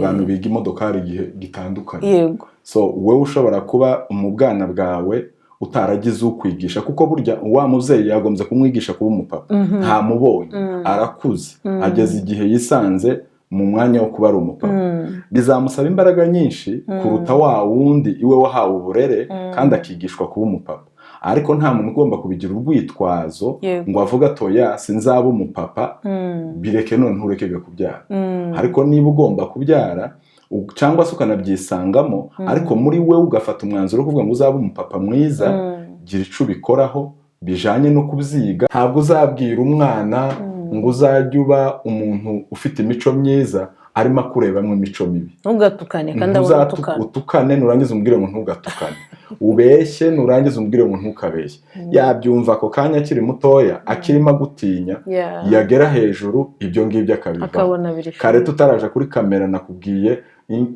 Abantu biga imodokari igihe gitandukanye. So wowe ushobora kuba mu bwana bwawe utaragize ukwigisha, kuko burya wa mubyeyi yagombye kumwigisha kuba umupapa, ntamubonye, arakuze, ageze igihe yisanze mu mwanya wo kuba ari umupapa, bizamusaba imbaraga nyinshi kuruta wa wundi iwe wahawe uburere kandi akigishwa kuba umupapa. Ariko nta muntu ugomba kubigira urwitwazo ngo avuge ati: "Oya, sinzaba umupapa, bireke none nturekege kubyara." Ariko niba ugomba kubyara cyangwa se ukanabyisangamo, ariko muri we ugafata umwanzuro wo kuvuga ngo uzabe umupapa mwiza, gira icyo ubikoraho bijanye no kubyiga. Ntabwo uzabwira umwana ngo uzajye uba umuntu ufite imico myiza arimo akurebamo imico mibi. Ntugatukane kandi abona utukana. Utukane, nurangiza umubwire ngo ntugatukane, ubeshye, nurangiza umubwire ngo ntukabeshye. Yabyumva ako kanya akiri mutoya, akirimo agutinya, yagera hejuru ibyo ngibyo akabivaho. Akabona biri. Kare tutaraja kuri kamera nakubwiye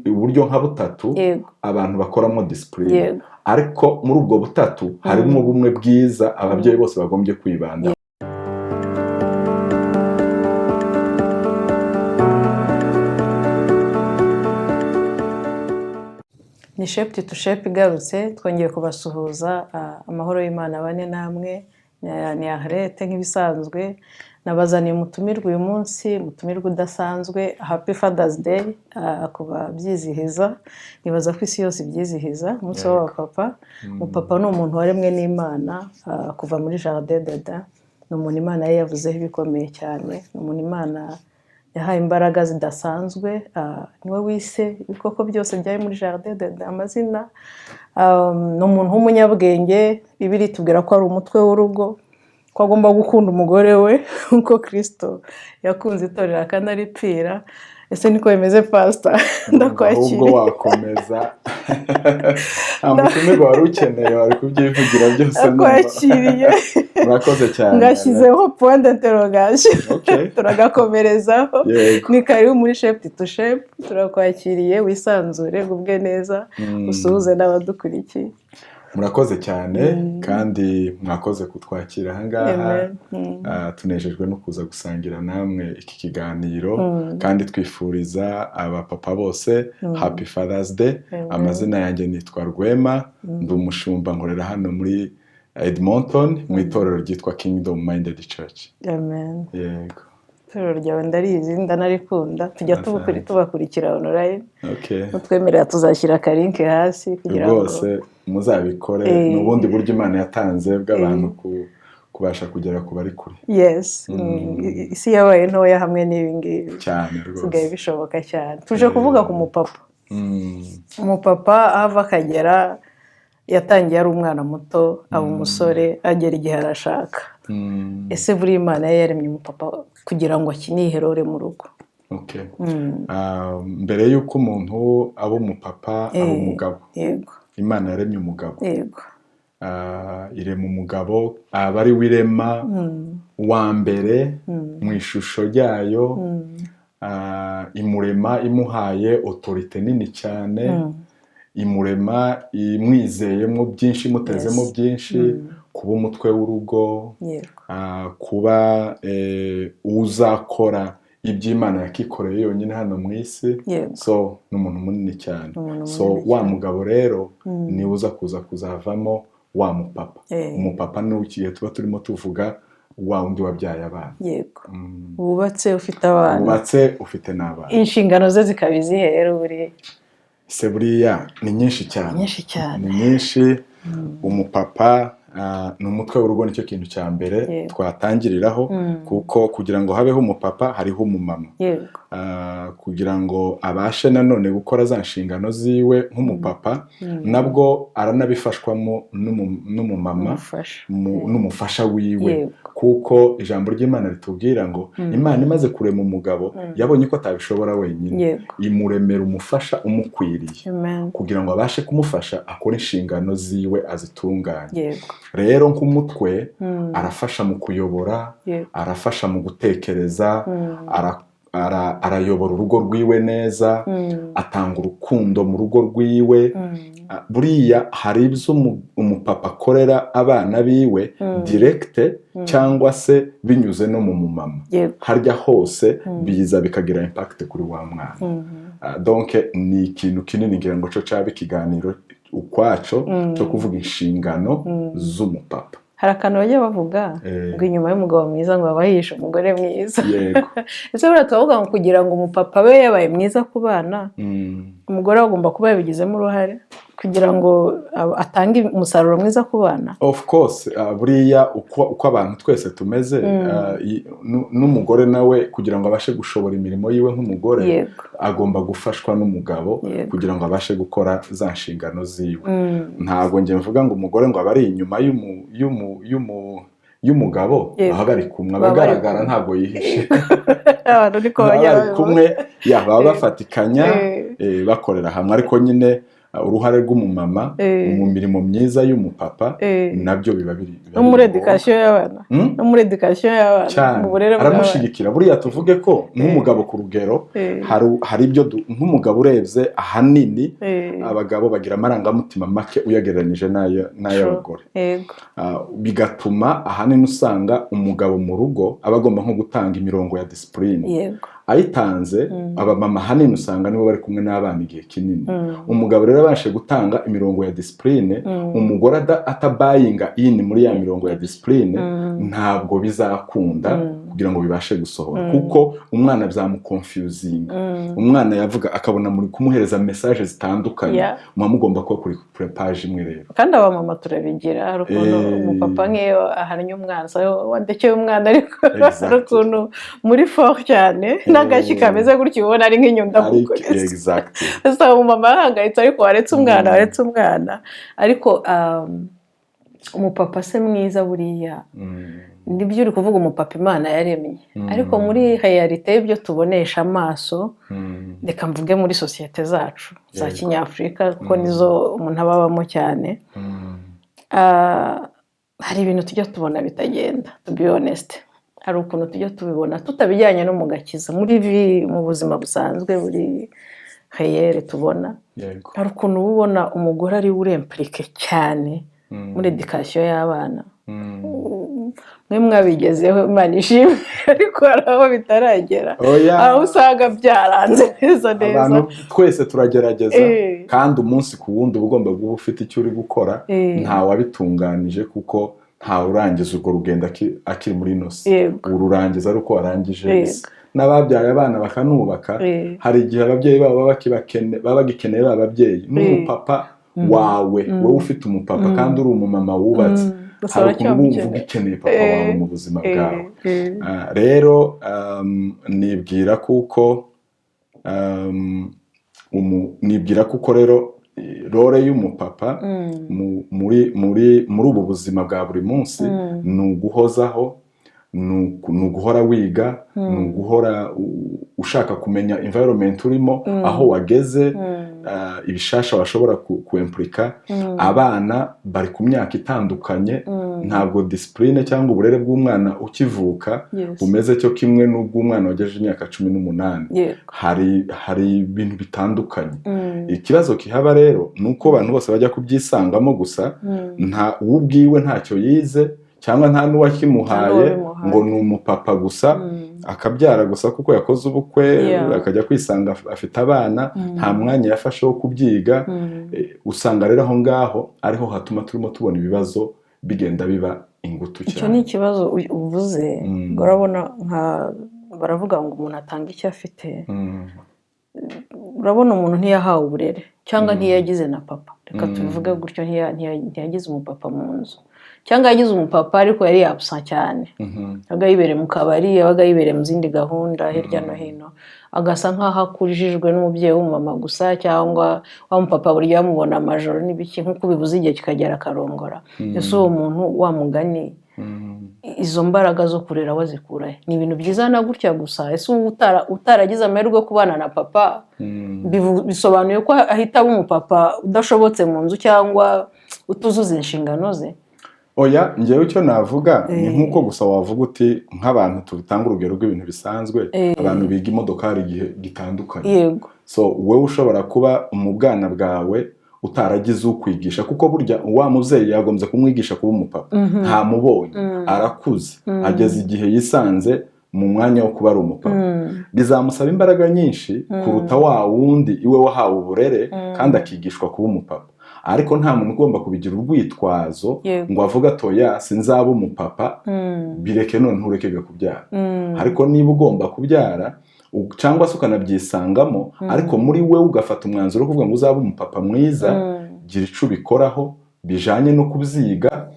uburyo nka butatu abantu bakoramo discipline, ariko muri ubwo butatu harimo bumwe bwiza ababyeyi bose bagombye kwibanda. Ni Shape to Shape igarutse, twongeye kubasuhuza. Amahoro y'Imana bane namwe. Ni Arlette nk'ibisanzwe, nabazaniye umutumirwa uyu munsi, umutumirwa udasanzwe. Happy Father's Day ku babyizihiza. Nibaza ko isi yose ibyizihiza, umunsi w'abapapa. Umupapa ni umuntu waremwe n'Imana kuva muri Jardin d'Eden. Ni umuntu Imana yari yavuzeho ibikomeye cyane, ni umuntu Imana yahaye imbaraga zidasanzwe. Niwe wise ibikoko byose byari muri Jardin d'Eden amazina. Ni umuntu w'umunyabwenge. Bibiliya itubwira ko ari umutwe w'urugo, ko agomba gukunda umugore we nk'uko Kirisito yakunze itorero akanaripfira. Ese niko bimeze, pasita? Ahubwo Ndakwakiriye. wakomeza, nta mutumirwa wari ukeneye, wari kubyivugira byose numva. Ndakwakiriye. Murakoze cyane. Ngashyizeho point d'interrogation. Turagakomerezaho. Ni karibu muri Shape to Shape, turakwakiriye, wisanzure, gubwe neza, usuhuze n'abadukurikiye. Murakoze cyane kandi mwakoze kutwakira ahangaha. Amen. Tunejejwe no kuza gusangira namwe iki kiganiro kandi twifuriza abapapa bose Happy Father's Day. Amen. Amazina yanjye nitwa Rwema, ndi umushumba, nkorera hano muri Edmonton mu itorero ryitwa Kingdom Minded Church. Amen. Yego. Itorero ryawe ndarizi, ndanarikunda, tujya Asante. tubakurikira online. Nutwemerera tuzashyira akalink hasi kugira ngo Rwose muzabikore. Ni ubundi buryo Imana yatanze bw'abantu kubasha kugera ku bari kure. Yes. Isi yabaye ntoya hamwe n'ibi ngibi. Cyane Bisigaye rwose. bishoboka cyane. Tuje kuvuga ku mupapa. Umupapa aho ava akagera, yatangiye ari umwana muto, aba umusore, agera igihe arashaka. Ese buriya Imana yari yaremye umupapa kugira ngo akine iyihe role mu rugo? Okay. Mbere y'uko umuntu aba umupapa, aba umugabo. Imana yaremye umugabo. Irema umugabo, aba ari we irema wa mbere mu ishusho ryayo. Imurema imuhaye autorité nini cyane, imurema imwizeyemo byinshi, imutezemo byinshi, kuba umutwe w'urugo, kuba uzakora ibyo Imana yakikoreye yonyine hano mu isi. So ni umuntu munini cyane. Umuntu So munini wa cyane. mugabo rero niwe uza kuza kuzavamo wa mupapa. Umupapa ni igihe tuba turimo tuvuga wa wundi wabyaye abana. Wubatse, ufite abana. Wubatse, ufite n'abana. Inshingano ze zikaba izihe rero buriya? Se buriya ni nyinshi cyane. Nyinshi cyane. Ni nyinshi. Umupapa ni umutwe w'urugo, nicyo kintu cya mbere twatangiriraho, kuko kugira ngo habeho umupapa hariho umumama. Kugira ngo abashe nanone gukora za nshingano ziwe nk'umupapa, nabwo aranabifashwamo n'umumama, Umufasha. n'umufasha wiwe, kuko ijambo ry'Imana ritubwira ngo Imana imaze kurema umugabo yabonye ko atabishobora wenyine, imuremera umufasha umukwiriye kugira ngo abashe kumufasha akore inshingano ziwe azitunganye. Rero nk'umutwe arafasha mu kuyobora, arafasha mu gutekereza, arayobora urugo rwiwe neza, atanga urukundo mu rugo rwiwe. Buriya hari ibyo umupapa akorera abana biwe direct cyangwa se binyuze no mu mumama. Harya hose biza bikagira impact kuri wa mwana. Donc ni ikintu kinini, ngira ngo cyo caba ikiganiro ukwaco cyo kuvuga inshingano z'umupapa. Hari akantu bajya bavuga ngo inyuma y'umugabo mwiza ngo haba hihishe umugore mwiza. Ese buriya turavuga ngo kugira ngo umupapa abe yabaye mwiza ku bana, umugore agomba kuba yabigizemo uruhare kugira ngo atange umusaruro mwiza ku bana? Of course, buriya uko abantu twese tumeze, n'umugore nawe kugira ngo abashe gushobora imirimo yiwe nk'umugore, agomba gufashwa n'umugabo kugira ngo abashe gukora za nshingano ziwe. Ntabwo njye mvuga ngo umugore ngo aba ari inyuma y'umugabo. Baba bari kumwe. Baba bari abagaragara kumwe. Ntabwo yihishe. Abantu niko Baba bajya bari babivuga. kumwe, ya, baba bafatikanya, bakorera hamwe, ariko nyine uruhare rw'umumama mu mirimo myiza y'umupapa nabyo biba No muri biri ngombwa. éducation y'abana. No muri éducation y'abana. Cyane. Mu burere bw'abana. Aramushyigikira. Buriya tuvuge ko nk'umugabo, ku rugero, hari ibyo nk'umugabo urebye ahanini, abagabo bagira amarangamutima make uyagereranyije n'ay'abagore. Bigatuma ahanini usanga umugabo mu rugo aba agomba nko gutanga imirongo ya discipline. Ayitanze, abamama ahanini usanga nibo bari kumwe n'abana igihe kinini. Umugabo rero abashe gutanga imirongo ya discipline, umugore atabuyinga in muri ya mirongo ya discipline, ntabwo bizakunda kugira ngo bibashe gusohora, kuko umwana byamuconfusinga. Umwana yavuga akabona muri kumuhereza message zitandukanye. Muba mugomba kuba kuri page imwe rero. Kandi abamama turabigira. Hari ukuntu umupapa nk'iyo ahannye umwana, so wandekeye umwana, ariko hari ukuntu muri fort cyane n'agashyi kameze gutyo ubona ari nk'inyundo amukubise. Usanga umumama ahangayitse, ariko waretse umwana, waretse umwana. Ariko umupapa se mwiza buriya, nibyo uri kuvuga, umupapa Imana yaremye, ariko muri réalité y'ibyo tubonesha amaso, reka mvuge muri sosiyete zacu za kinyafurika, kuko nizo umuntu aba abamo cyane, hari ibintu tujya tubona bitagenda. To be honest, hari ukuntu tujya tubibona tutabijyanye no mu gakiza, muri mu buzima busanzwe buri réel tubona. Hari ukuntu uba ubona umugore ari we uri impliqué cyane muri éducation y'abana. Mwe mwabigezeho, Imana ishimwe, ariko hari aho bitaragera, Oya. aho usanga byaranze neza neza. Abantu twese turagerageza, kandi umunsi ku wundi uba ugomba kuba ufite icyo uri gukora. Nta wabitunganije, kuko ntawe urangiza urwo rugendo akiri muri ino si. Ururangiza ari uko warangije isi. N'ababyaye abana bakanubaka, hari igihe ababyeyi babo baba bagikeneye ba babyeyi. N'umupapa wawe, wowe ufite umupapa kandi uri umumama wubatse, Gusa hari ukuntu uba wumva uracyamukeneye. ugikeneye papa wawe mu buzima bwawe. Rero nibwira kuko rero role y'umupapa muri ubu buzima bwa buri munsi ni uguhozaho, ni uguhora wiga, ni uguhora ushaka kumenya environment urimo, aho wageze, ibishasha washobora kuimplika. Abana bari ku myaka itandukanye. Ntabwo discipline cyangwa uburere bw'umwana ukivuka bumeze cyo kimwe n'ubw'umwana wagejeje imyaka 18. Hari ibintu bitandukanye. Ikibazo kihaba rero ni uko abantu bose bajya kubyisangamo gusa, nta uwo ubwiwe ntacyo yize cyangwa nta n'uwakimuhaye, Nta n'uwabimuhaye. ngo ni umupapa gusa, akabyara gusa kuko yakoze ubukwe, akajya kwisanga afite abana, nta mwanya yafashe wo kubyiga. Usanga rero aho ngaho ariho hatuma turimo tubona ibibazo bigenda biba ingutu Icyo cyane. ni ikibazo uvuze. Urabona nka baravuga ngo umuntu atanga icyo afite. Urabona umuntu ntiyahawe uburere cyangwa ntiyagize na papa, reka tubivuge gutyo, ntiyagize umupapa mu nzu, cyangwa yagize umupapa ariko yari absent cyane, yabaga yibereye mu kabari, yabaga yibereye mu zindi gahunda hirya no hino, agasa nk'aho akujijwe n'umubyeyi w'umumama gusa, cyangwa wa mupapa buri gihe bamubona amajoro n'ibiki, nk'uko ubivuze, igihe kikagera akarongora. Ese uwo muntu, wa mugani, izo mbaraga zo kurera wazikura he? Ni ibintu byiza na gutya gusa. Ese ubu utaragize amahirwe yo kubana na papa, bisobanuye ko ahita aba umupapa udashobotse mu nzu cyangwa utuzuza inshingano ze? Oya, njyewe icyo navuga ni nk'uko gusa wavuga uti nk'abantu tutanga urugero rw'ibintu bisanzwe, abantu biga imodokari igihe gitandukanye. So wowe ushobora kuba mu bwana bwawe utaragize ukwigisha, kuko burya wa mubyeyi yagombye kumwigisha kuba umupapa, ntamubonye, arakuze, ageze igihe yisanze. mu mwanya wo kuba ari umupapa, bizamusaba imbaraga nyinshi kuruta wa wundi iwe wahawe uburere kandi akigishwa kuba umupapa. Ariko nta muntu ugomba kubigira urwitwazo ngo avuge ati: "Oya, sinzaba umupapa, bireke none nturekege kubyara." Ariko niba ugomba kubyara cyangwa se ukanabyisangamo, ariko muri we ugafata umwanzuro wo kuvuga ngo uzabe umupapa mwiza, gira icyo ubikoraho bijanye no kubyiga.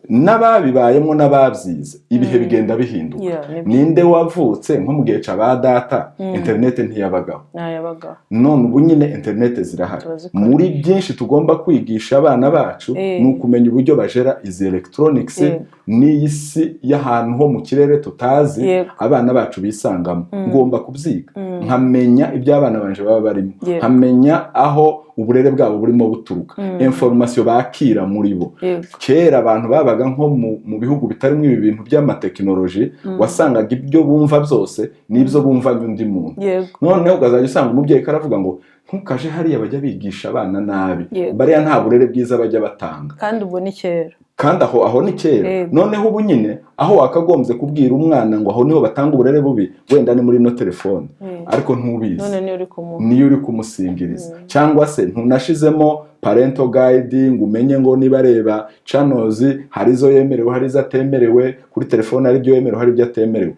N'ababibayemo n'ababyize, ibihe bigenda bihinduka. Yeah, nibyo. Ninde wavutse nko mu gihe cya ba data, interineti ntiyabagaho? Ntayabagaho. None ubu nyine interineti zirahari. Turazikoresha. Muri byinshi tugomba kwigisha abana bacu ni ukumenya uburyo bajera izi electronics n'iyi si y'ahantu ho mu kirere tutazi abana bacu bisangamo. Ngomba kubyiga, nkamenya ibyo abana banje baba barimo, nkamenya aho uburere bwabo burimo buturuka, information bakira muri bo. Kera abantu babaga nko mu bihugu bitarimo ibi bintu by'amatekinoloji, wasangaga ibyo bumva byose n'ibyo bumvanye undi muntu. Noneho ukazajya usanga umubyeyi karavuga ngo: "Ntukaje hariya, bajya bigisha abana nabi, bariya nta burere bwiza bajya batanga." Kandi ubwo ni kera. Kandi aho ni kera. Noneho ubu nyine aho wakagombye kubwira umwana ngo aho niho batanga uburere bubi, wenda ni muri ino telefone, ariko ntubizi. None niyo uri kumuha. Niyo uri kumusingiriza, cyangwa se ntunashizemo parental guide ngo umenye ngo niba areba channels, hari izo yemerewe, hari izo atemerewe kuri telefone, hari ibyo yemerewe, hari ibyo atemerewe.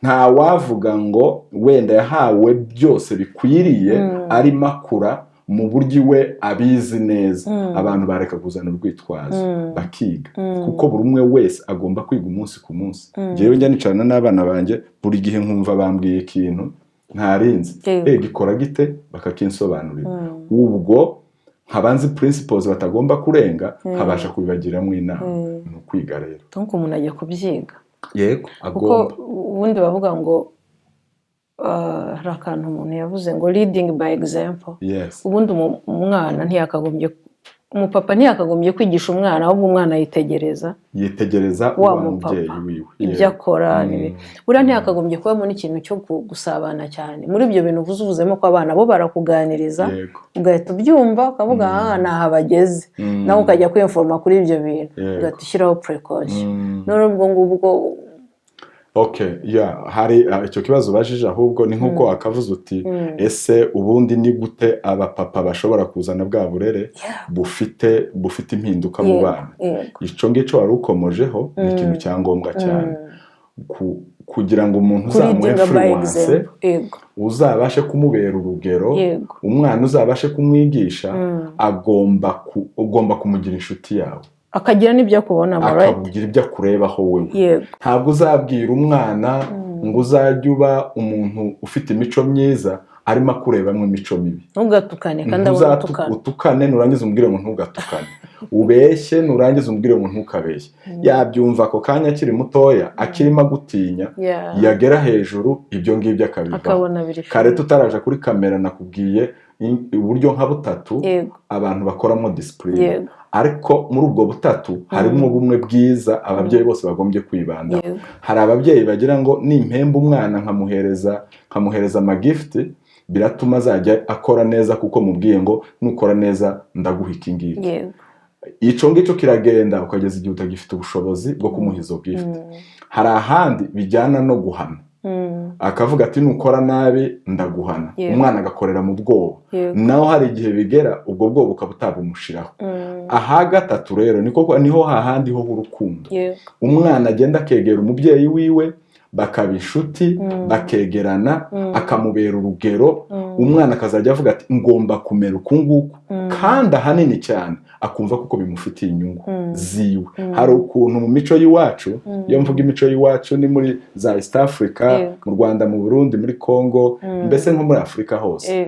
Nta wavuga ngo wenda yahawe byose bikwiriye, arimo akura mu buryo iwe abizi neza. Abantu bareka kuzana urwitwazo, bakiga, kuko buri umwe wese agomba kwiga umunsi ku munsi. Njyewe njya nicarana n'abana banjye buri gihe, nkumva bambwiye ikintu ntarinzi. "Gikora gite?" Bakakinsobanurira. Ubwo nkaba nzi principles batagomba kurenga, nkabasha kubibagiramo inama. Ni ukwiga rero. Donc umuntu ajya kubyiga. Yego. Kuko Agomba. ubundi bavuga ngo hari akantu umuntu yavuze ngo "leading by example". Ubundi umwana ntiyakagombye, umupapa ntiyakagombye kwigisha umwana, ahubwo umwana yitegereza Yitegereza wa wa mupapa, mubyeyi wiwe. ibyo akora. Buriya ntiyakagombye kubamo n'ikintu cyo gusabana cyane muri ibyo bintu uvuze. Uvuzemo ko abana bo barakuganiriza, ugahita ubyumva, ukavuga: "Aha ni aha bageze." Nawe ukajya kwinforma kuri ibyo bintu, ugahita ushyiraho precaution. None ubwo ngubwo Okay, yeah, hari icyo kibazo ubajije ahubwo ni nk'uko wakavuze uti: "Ese ubundi ni gute abapapa bashobora kuzana bwa burere bufite impinduka mu bana?" Icyo ngicyo wari ukomojeho ni ikintu cya ngombwa cyane kugira ngo umuntu uzamuhe Kuleadinga by influence, example, yego. uzabashe kumubera urugero, umwana uzabashe kumwigisha, ugomba kumugira inshuti yawe. Akagira n'ibyo akubonamo, right? Akagira ibyo akurebaho wewe. Ntabwo uzabwira umwana ngo uzajye uba umuntu ufite imico myiza arimo akurebamo imico mibi. Ntugatukane kandi abona utukana. Utukane, nurangiza umubwire ngo ntugatukane, ubeshye, nurangiza umubwire ngo ntukabeshye. Yabyumva ako kanya akiri mutoya, akirimo agutinya, yagera hejuru ibyo ngibyo akabivaho. Akabona biri Kare tutaraje kuri kamera nakubwiye uburyo nka butatu abantu bakoramo discipline, ariko muri ubwo butatu harimo bumwe bwiza ababyeyi bose bagombye kwibandaho. Hari ababyeyi bagira ngo nimpemba umwana, nkamuhereza amagift, biratuma azajya akora neza, kuko mubwiye ngo nukora neza ndaguha iki ngiki. Icyo ngicyo kiragenda, ukageza igihe utagifite ubushobozi bwo kumuha izo gift. Hari ahandi bijyana no guhana, akavuga ati: "Nukora nabi ndaguhana." Umwana agakorera mu bwoba. Naho hari igihe bigera ubwo bwoba ukaba utabumushiraho. Aha gatatu rero niko niho hahandi ho h'urukundo. Umwana agenda akegera umubyeyi wiwe, bakaba inshuti, bakegerana, akamubera urugero. Umwana akazajya avuga ati: "Ngomba kumera uku nguku." Kandi ahanini cyane akumva kuko bimufitiye inyungu ziwe. Hari ukuntu mu mico y'iwacu, iyo mvuga imico y'iwacu ni muri za East Africa, mu Rwanda, mu Burundi, muri Congo, mbese nko muri Afurika hose.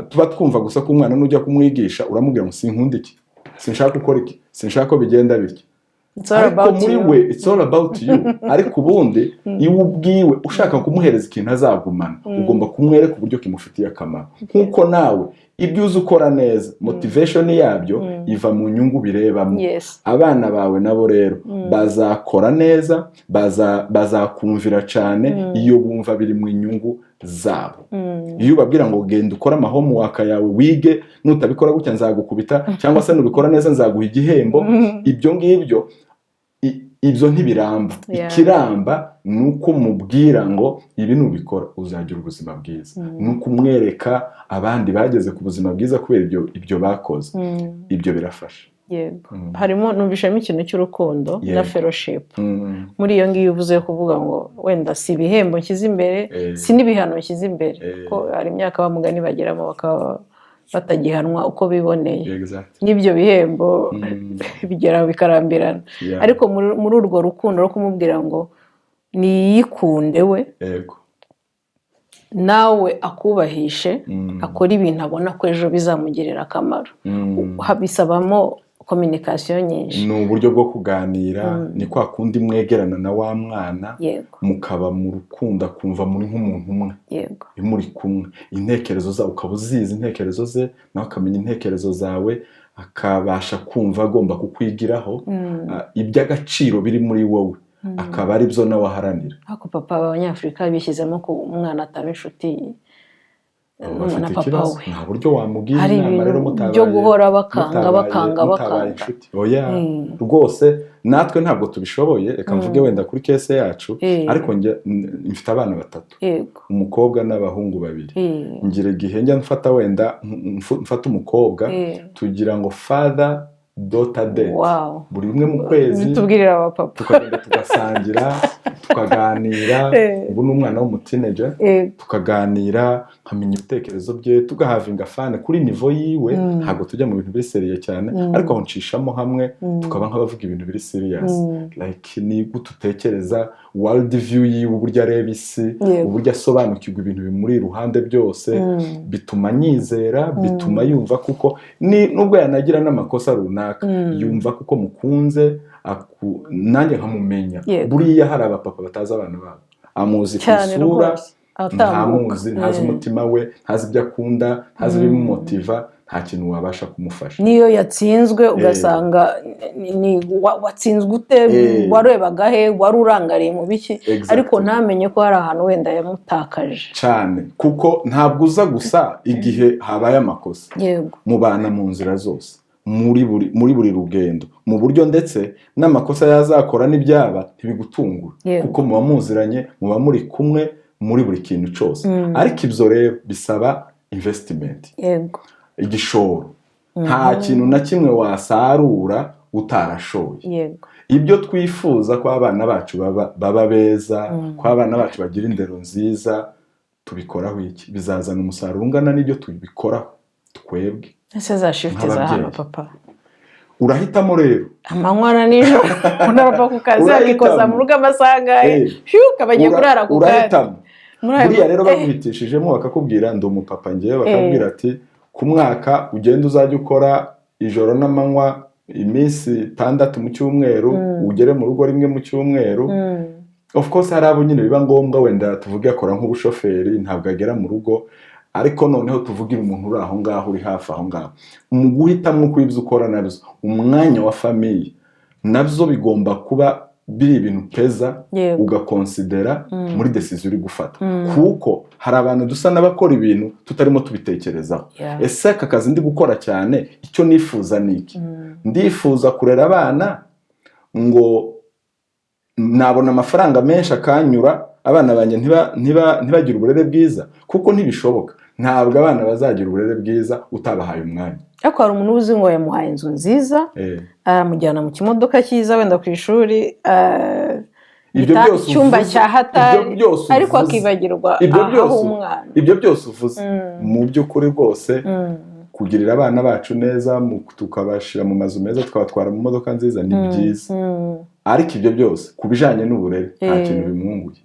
Tuba twumva gusa ko umwana nujya kumwigisha uramubwira ngo: "Sinkunda iki, sinshaka gukora iki, sinshaka ko bigenda bityo." It's all Ariko about muri you. we it's all about you. Ariko ubundi iwe ubwiwe ushaka kumuhereza ikintu azagumana, ugomba kumwereka uburyo kimufitiye akamaro, nk'uko nawe ibyo uzi ukora neza, motivation yabyo iva mu nyungu birebamo. Abana bawe nabo rero bazakora neza, bazakumvira cyane iyo bumva biri mu nyungu zabo. Iyo ubabwira ngo: "Genda ukore amahomework yawe, wige, nutabikora gutya nzagukubita, cyangwa se nubikora neza nzaguha igihembo," ibyo ngibyo Ibyo ntibiramba. Ikiramba ni uko umubwira ngo ibi nubikora uzagira ubuzima bwiza, ni uko umwereka abandi bageze ku buzima bwiza kubera ibyo bakoze. Ibyo birafasha. Yego, harimo, numvishamo ikintu cy'urukundo na fellowship. Muri iyo ngiyo uvuze yo kuvuga ngo wenda si ibihembo nshyize imbere, si n'ibihano nshyize imbere, kuko hari imyaka bamugani bageramo bakaba batagihanwa uko biboneye, n'ibyo bihembo bigera bikarambirana. Ariko muri urwo rukundo rwo kumubwira ngo niyikunde we, nawe akubahishe, akora ibintu abona ko ejo bizamugirira akamaro. Bisabamo communication nyinshi. Ni uburyo bwo kuganira, ni kwa kundi mwegerana na wa mwana, mukaba mu rukundo, akumva muri nk'umuntu umwe. Iyo muri kumwe, intekerezo zawe ukaba uzizi intekerezo ze, nawe akamenya intekerezo zawe, akabasha kumva agomba kukwigiraho. Iby'agaciro biri muri wowe akaba ari byo nawe aharanira. Ariko papa, abanyafurika bishyizemo ko umwana ataba inshuti Abo bafite na papa ikibazo. we. Nta buryo wamubwira Hari inama ibintu rero mutabaye byo guhora bakanga, bakanga, mutabaye bakanga. inshuti. Oya, rwose natwe ntabwo tubishoboye. Reka mvuge wenda kuri case yacu, ariko njye mfite abana batatu, umukobwa n'abahungu babiri. Ngira igihe njya mfata, wenda mfata umukobwa, tugira ngo father daughter date buri rimwe mu kwezi. Bitubwirira abapapa. Tukagenda tugasangira, tukaganira. Ubu ni umwana w'umuteenager. Tukaganira, nkamenya ibitekerezo bye, tugahavinga fun kuri niveau yiwe. Ntabwo tujya mu bintu biri sérieux cyane, ariko aho nshishamo hamwe tukaba nk'abavuga ibintu biri serious, like ni gute utekereza, world view yiwe, uburyo areba isi, uburyo asobanukirwa ibintu bimuri iruhande byose. Bituma anyizera, bituma yumva kuko ni nubwo yanagira n'amakosa runaka, yumva kuko mukunze, nanjye nkamumenya. Buriya hari abapapa batazi abana babo, amuzi ku Cyane isura, rwose, atambuka. ntamuzi, ntazi umutima we, ntazi ibyo akunda, ntazi ibimumotiva, nta kintu wabasha kumufasha. Niyo yatsinzwe ugasanga watsinzwe ute? Warebaga he? Wari urangariye mu biki? Ariko ntamenye ko hari ahantu wenda yamutakaje. Cyane, kuko ntabwo uza gusa igihe habaye amakosa. Mubana mu nzira zose, muri buri rugendo, mu buryo ndetse n'amakosa yazakora n'ibyaba ntibigutungura, kuko muba muziranye, muba muri kumwe muri buri kintu cyose. Ariko ibyo rero bisaba investment, igishoro. Nta kintu na kimwe wasarura utarashoye. Ibyo twifuza ko abana bacu baba beza, ko abana bacu bagira indero nziza, tubikoraho iki? Bizazana umusaruro ungana n'ibyo tubikoraho twebwe Ese za shift za hano, nk'ababyeyi. papa? Urahitamo rero. Amanywa na nijoro, umuntu arava ku kazi Urahitamo. akikoza mu rugo amasaha angahe? Phew, akaba agiye kurara ku kandi. Urahitamo. Muri ayo Buriya rero baguhitishijemo, bakakubwira, ndi umupapa ngewe, bakakubwira ati ku mwaka ugenda uzajya ukora ijoro n'amanywa iminsi 6 mu cyumweru, ugere mu rugo rimwe mu cyumweru. Of course hari abo nyine biba ngombwa, wenda tuvuge akora nk'ubushoferi, ntabwo agera mu rugo. Ariko noneho tuvugire umuntu uri aho ngaho, uri hafi aho ngaho, mu guhitamo uko ibyo ukora nabyo, umwanya wa famille nabyo bigomba kuba biri ibintu peza, ugakonsidera muri décision uri gufata, kuko hari abantu dusa n'abakora ibintu tutarimo tubitekerezaho. Ese aka kazi ndi gukora cyane, icyo nifuza ni iki? Ndifuza kurera abana ngo nabona amafaranga menshi akanyura, abana banjye ntibagire uburere bwiza? Kuko ntibishoboka, ntabwo abana bazagira uburere bwiza utabahaye umwanya. Ariko hari umuntu uzi ngo yamuhaye inzu nziza, aramujyana mu kimodoka cyiza wenda ku ishuri, Ibyo byose icyumba uvuze, cya hatari, ibyo byose ariko uvuze, akibagirwa ibyo aho umwana. Ibyo byose uvuze, mu by'ukuri rwose, kugirira abana bacu neza, tukabashyira mu mazu meza, tukabatwara mu modoka nziza, ni byiza. Ariko ibyo byose ku bijyanye n'uburere nta kintu bimwunguye.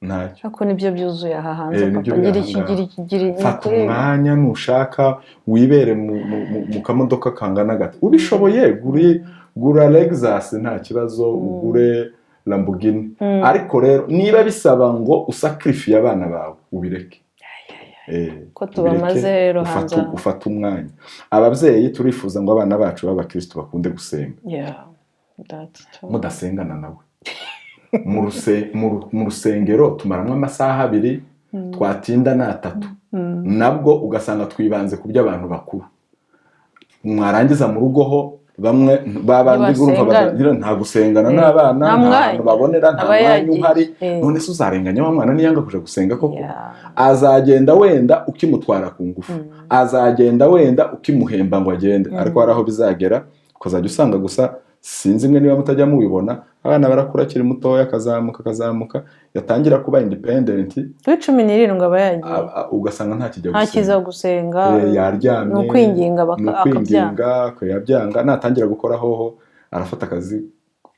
Ntacyo. Ariko nibyo byuzuye aha hanze, Nibyo papa. biri Gira aha iki, ngaha. gira iki, gira iki. Fata umwanya nushaka wibere mu kamodoka kangana gato. Ubishoboye gura Lexus, nta kibazo, ugure Lamborghini. Ariko rero niba bisaba ngo usacrifiye abana bawe, ubireke. Ko tubamaze Ubireke, rero hanze aha. Ufate umwanya. Ababyeyi turifuza ngo abana bacu b'abakirisitu bakunde gusenga. Yeah, that's true. Mudasengana nawe mu rusengero tumaramo amasaha 2, twatinda ni 3, nabwo ugasanga twibanze ku by'abantu bakuru. Mwarangiza mu rugo ho Bamwe babandi urumva Ntibasengana. Nta gusengana n'abana, Nta nta mwanya. hantu babonera, nta Aba mwanya yagiye. uhari. None se uzarenganya wa mwana niyanga kuja gusenga koko? Azagenda wenda ukimutwara ku ngufu, azagenda wenda ukimuhemba ngo agende, ariko hari aho bizagera ukazajya usanga gusa, sinzi mwe niba mutajya mubibona, abana barakura akiri mutoya, akazamuka, akazamuka, yatangira kuba independent, Kuri 17 aba yagiye. Ugasanga nta kijya Nta kiza gusenga. gusenga. Yaryamye. Ni ukwinginga Ni akabyanga. ukwinginga akabyanga. Natangira gukora hoho arafata akazi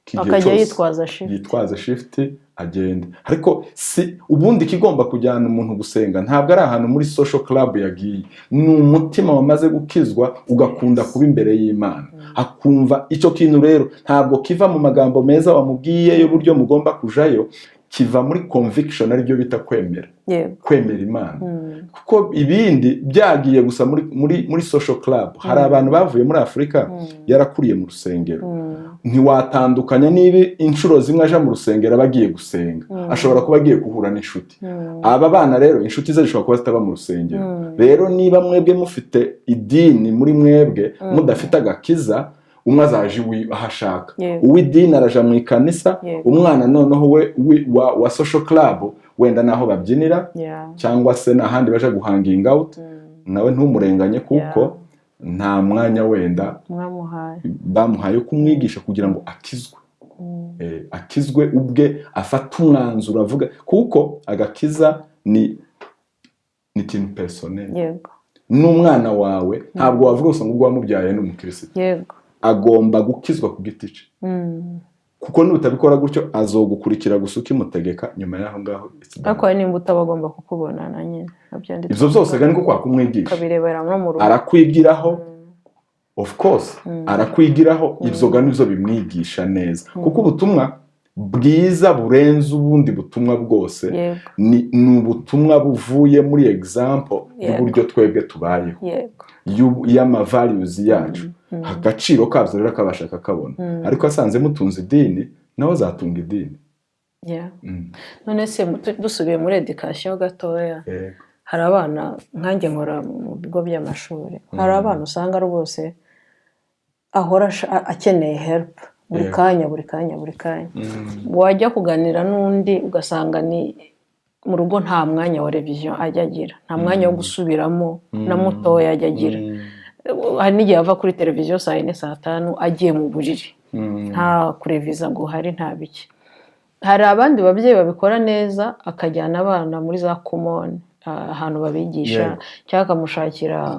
k'igihe Akajya cyose, yitwaza shift. Yitwaza shift agende. Ariko si ubundi ikigomba kujyana umuntu gusenga ntabwo ari ahantu muri social club yagiye, ni umutima wamaze gukizwa, ugakunda kuba imbere y'Imana, akumva icyo kintu. Rero ntabwo kiva mu magambo meza wamubwiye y'uburyo mugomba kujayo, kiva muri conviction, aribyo bita kwemera, kwemera Imana. Kuko ibindi byagiye gusa muri social club, hari abantu bavuye muri Afurika, yarakuriye mu rusengero, ntiwatandukanya niba inshuro zimwe aja mu rusengero aba agiye gusenga, ashobora kuba agiye guhura n'inshuti. Aba bana rero inshuti ze zishobora kuba zitaba mu rusengero. Rero niba mwebwe mufite idini muri mwebwe, mudafite agakiza, umwe azaje iwe aho ashaka. Uw'idini araja mu ikanisa, umwana noneho we wa social club wenda naho babyinira, cyangwa se n'ahandi baje guhanginga out, nawe ntumurenganye kuko nta mwanya wenda mwamuhaye. Bamuhaye wo kumwigisha kugira ngo akizwe. Akizwe ubwe, afate umwanzuro avuga, kuko agakiza ni ikintu personnel. N'umwana wawe ntabwo wavuga gusa ngo ubwo wamubyaye ni umukirisitu. Agomba gukizwa ku giti cye, kuko nutabikora gutyo azogukurikira gusa ukimutegeka. Nyuma y'aho ngaho it's done. Ariko hari n'imbuto aba agomba kukubona na nyine nabyo ndetse Ibyo byose kandi niko kwa kumwigisha. Ukabirebera no mu rugo. Arakwigiraho, of course arakwigiraho. Ibyo ga nibyo bimwigisha neza, kuko ubutumwa bwiza burenze ubundi butumwa bwose ni ubutumwa buvuye muri example y'uburyo twebwe tubayeho, y'ama values yacu, agaciro kabyo rero akabasha akakabona. Ariko asanze mutunze idini, nawe azatunga idini. None se dusubiye muri education gatoya, hari abana, nkanjye nkora mu bigo by'amashuri, hari abana usanga rwose ahora akeneye help buri kanya, buri kanya, buri kanya. Wajya kuganira n'undi ugasanga ni mu rugo nta mwanya wa révision ajya agira, nta mwanya wo gusubiramo na mutoya ajya agira. Hari n'igihe ava kuri televiziyo saa 4, saa 5, agiye mu buriri, nta kureviza guhari, nta biki. Hari abandi babyeyi babikora neza, akajyana abana muri za Kumon, ahantu babigisha, cyangwa akamushakira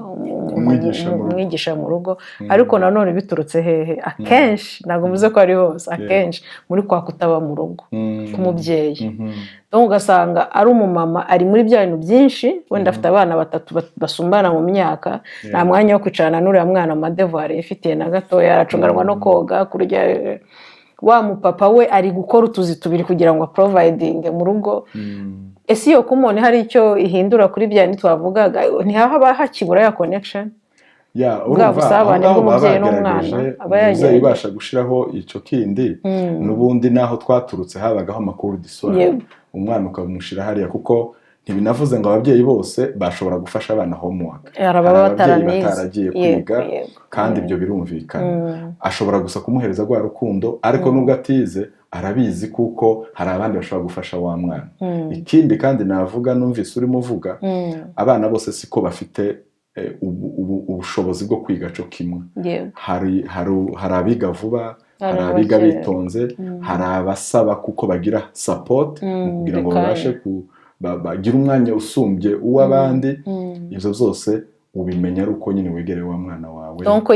Umwigisha mu rugo. Umwigisha mu rugo. Ariko nanone biturutse hehe? Akenshi, ntabwo mvuze ko ari hose, akenshi muri kwa kutaba mu rugo k'umubyeyi. Donc ugasanga ari umumama ari muri bya bintu byinshi, wenda afite abana batatu basumbana mu myaka, nta mwanya wo kwicarana n'uriya mwana mu ma devoirs yifitiye na gatoya, aracunganwa no koga, kurya. Wa mupapa we ari gukora utuzi tubiri kugira ngo aprovidinge mu rugo. Ese iyo Kumon hari icyo ihindura kuri bya bindi twavugaga? Ntihaba hakibura ya connection, Ya, bwa urumva aho busabane ngaho baba bw'umubyeyi n'umwana? bagerageje. Aba Umubyeyi yagerageje. ubasha gushiraho icyo kindi. N'ubundi n'aho twaturutse habagaho ama cours du soir, umwana ukamushyira hariya, kuko ntibinavuze ngo ababyeyi bose bashobora gufasha abana homework. Hari ababa Hari ababyeyi bataranize. bataragiye kwiga, kandi ibyo birumvikana. Ashobora gusa kumuhereza rwa rukundo, ariko nubwo atize arabizi kuko hari abandi bashobora gufasha wa mwana. Ikindi kandi navuga, numvise urimo uvuga, abana bose siko bafite ubushobozi bwo kwiga cyo kimwe. Hari abiga vuba, Hari hari abiga abakererwa. bitonze, hari abasaba kuko bagira support mu kugira ngo buri babashe kanya. bagire umwanya usumbye uw'abandi. Ibyo byose ubimenya ari uko nyine wegereye wa mwana wawe. Donc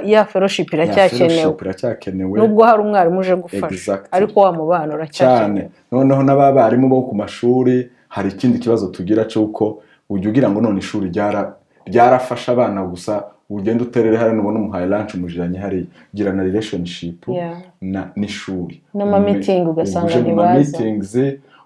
ya fellowship Ya iracyakenewe. fellowship iracyakenewe. Nubwo hari umwarimu uje gufasha, ariko wa mubano uracyakenewe. Cyane. Noneho n'abarimu bo ku mashuri, hari ikindi kibazo tugira cy'uko ujya ugira ngo none ishuri ryarafasha abana gusa, ugenda uterere hariya, nubona umuhaye lunch umujiranye hariya. Gira na relationship na n'ishuri. N'ama meeting ugasanga Uje mu ma ntibaza. meetings,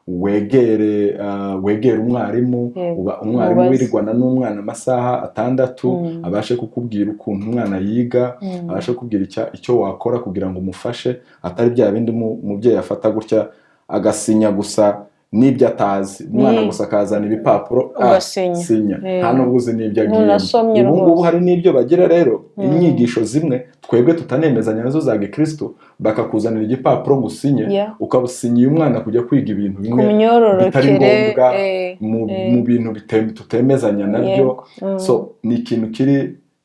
wegere umwarimu, uba umwarimu Mubaze. wirigwana n'umwana amasaha 6, abashe kukubwira ukuntu umwana yiga, abashe kukubwira icyo wakora kugira ngo umufashe, atari bya bindi umubyeyi afata gutya agasinya gusa. N'ibyo atazi umwana Ni- gusa akazana ibipapuro, ah, Ugasinya. sinya. Nta nubwo uzi n'ibyo agiyemo. Ntunasomye Ubu ngubu rwose. hari n'ibyo bagira rero, inyigisho zimwe twebwe tutanemezanya nazo za gikristo, bakakuzanira igipapuro ngo usinye, ukabusinyiye umwana kujya kwiga ibintu Ku bimwe bitari myororokere. ngombwa, mu bintu tutemezanya nabyo. So ni ikintu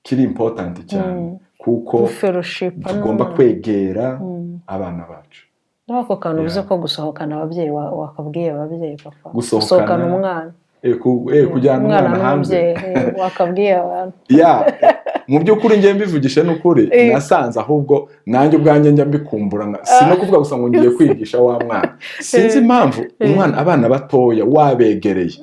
kiri important cyane, kuko Gufellowshipa tugomba n'umwana. kwegera abana bacu. N'ako kantu uvuze ko gusohokana ababyeyi, wakabwiye ababyeyi, papa? Gusohokana- Gusohokana umwana. Kujyana umwana umwana hanze. N'umubyeyi, wakabwiye abantu. Ya, mu by'ukuri njye mbivugishe n'ukuri, nasanze ahubwo nanjye ubwanjye njya mbikumbura, si no kuvuga gusa ngo ngiye kwigisha wa mwana. Sinzi impamvu umwana, abana batoya wabegereye,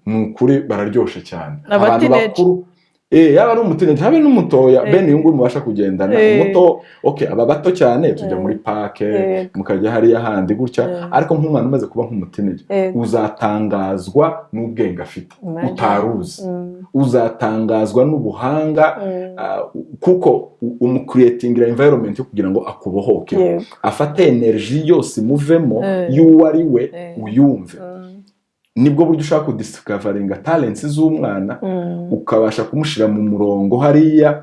ni ukuri bararyoshe cyane. Aba Abantu teenage. bakuru, yaba ari umuteenager, habe n'umutoya, bene uyu nguyu mubasha kugendana. Umuto, okay, aba bato cyane tujya muri park, mukajya hariya handi gutya, ariko nk'umwana umaze kuba nk'umuteenager, uzatangazwa n'ubwenge afite Imagine. utaruzi, uzatangazwa n'ubuhanga, kuko umucreatingira environment yo kugira ngo akubohoke, afate energy yose imuvemo y'uwo ari we, uyumve. Nibwo buryo ushaka kudiscoveringa talents z'umwana, ukabasha kumushyira mu murongo hariya.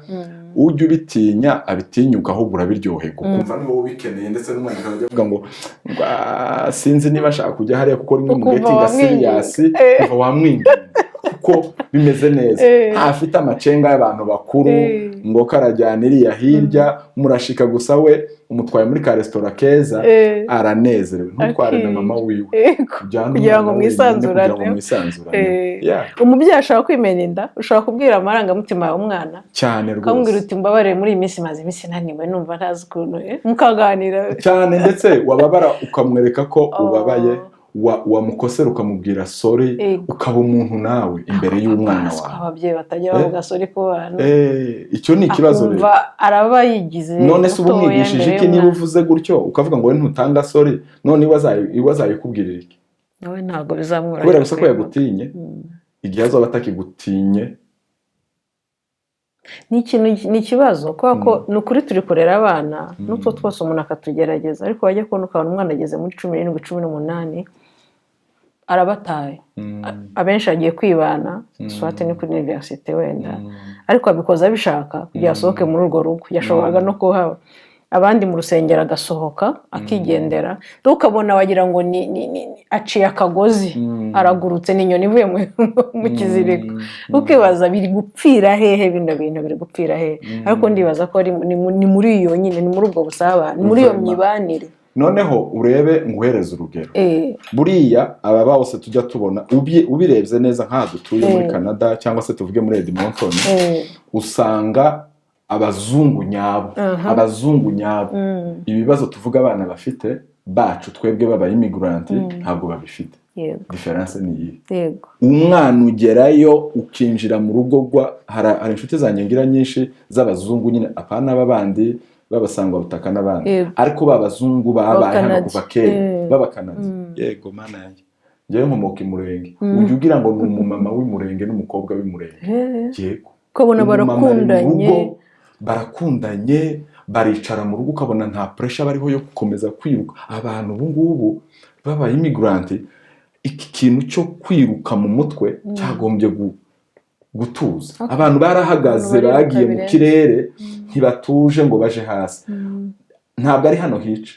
Ujya ubitinya abitinyuka, ahubwo urabiryoherwa, ukumva ni wowe ubikeneye, ndetse n'umwana akajya avuga ngo "Ah, sinzi niba ashaka kujya hariya", kuko rimwe mu Ukumva gettinga wamwinginga. serious, kuva wamwinginga kuko bimeze neza, ntafite amacenga y'abantu bakuru ngo karajyana iriya hirya murashika gusa, we umutwaye muri ka resitora keza, aranezerewe. Ntutware na mama wiwe, ujyane Kugira ngo umwana wenyine, mwisanzurane. kugira ngo mwisanzurane. Umubyeyi ashobora kwimena inda, ushobora kubwira amarangamutima y'umwana, Cyane ukamubwira rwose. uti: "Mbabarire, muri iyi minsi maze iminsi naniwe, numva ntazi ukuntu," mukaganira. Cyane, ndetse wababara ukamwereka ko Oh. ubabaye, wamukosera ukamubwira sorry, ukaba umuntu nawe imbere y'umwana Siko wawe. ababyeyi batajya bavuga sorry ku bana. Icyo ni ikibazo rero. Akumva araba yigize None se uba mutoya umwigishije imbere iki niba y'umwana. uvuze gutyo, ukavuga ngo we ntutanga sorry? None iwe azayikubwirira iki? Nawe ntabwo bizamworohera Kubera gusa ko kwibuka. yagutinye. Igihe azaba atakigutinye? Ni ikintu, ni ikibazo, kubera ko ni ukuri turi kurera abana n'utwo twose umuntu akatugerageza, ariko wajya kubona ukabona umwana ageze muri 17, 18, arabataye. Abenshi agiye kwibana, soit ni kuri université wenda, ariko abikoze abishaka kugira asohoke muri urwo rugo, yashoboraga no kuhaba. Abandi mu rusengero, agasohoka akigendera, ukabona wagira ngo ni aciye akagozi, aragurutse, ni inyoni ivuye mu kiziriko. Ukibaza biri gupfira hehe, bino bintu biri gupfira hehe? Ariko ndibaza ko ni muri iyo nyine, ni muri ubwo busabane, ni muri iyo Vraiment. mibanire. Noneho urebe, nguhereze urugero. Buriya aba bose tujya tubona, ubirebye neza nk'aha dutuye muri Canada, cyangwa se tuvuge muri Edmonton, usanga abazungu nyabo, abazungu nyabo, ibibazo tuvuga abana bafite bacu twebwe baba immigrant ntabwo babifite. Différence ni iyihe? Umwana ugerayo ukinjira mu rugo rwa, hari inshuti zanjye ngira nyinshi z'abazungu nyine, apana aba bandi b'abasangwabutaka n'abandi, ariko b'abazungu babaye hano B'Abakanadi. kuva kera, b'Abakanadi. Yego mana yanjye, njyewe nkomoka i Murenge, ujya ugira ngo ni umumama w'Imurenge n'umukobwa w'Imurenge. Yego. Ukabona Umumama ari mu barakundanye. rugo, barakundanye, baricara mu rugo, ukabona nta pressure bariho yo gukomeza kwiruka. Abantu ubu ngubu babaye immigrant, iki kintu cyo kwiruka mu mutwe cyagombye gutuza. Abantu barahagaze, Abantu bariruka bagiye mu birenze. kirere, ntibatuje ngo baje hasi. Ntabwo ari hano hica,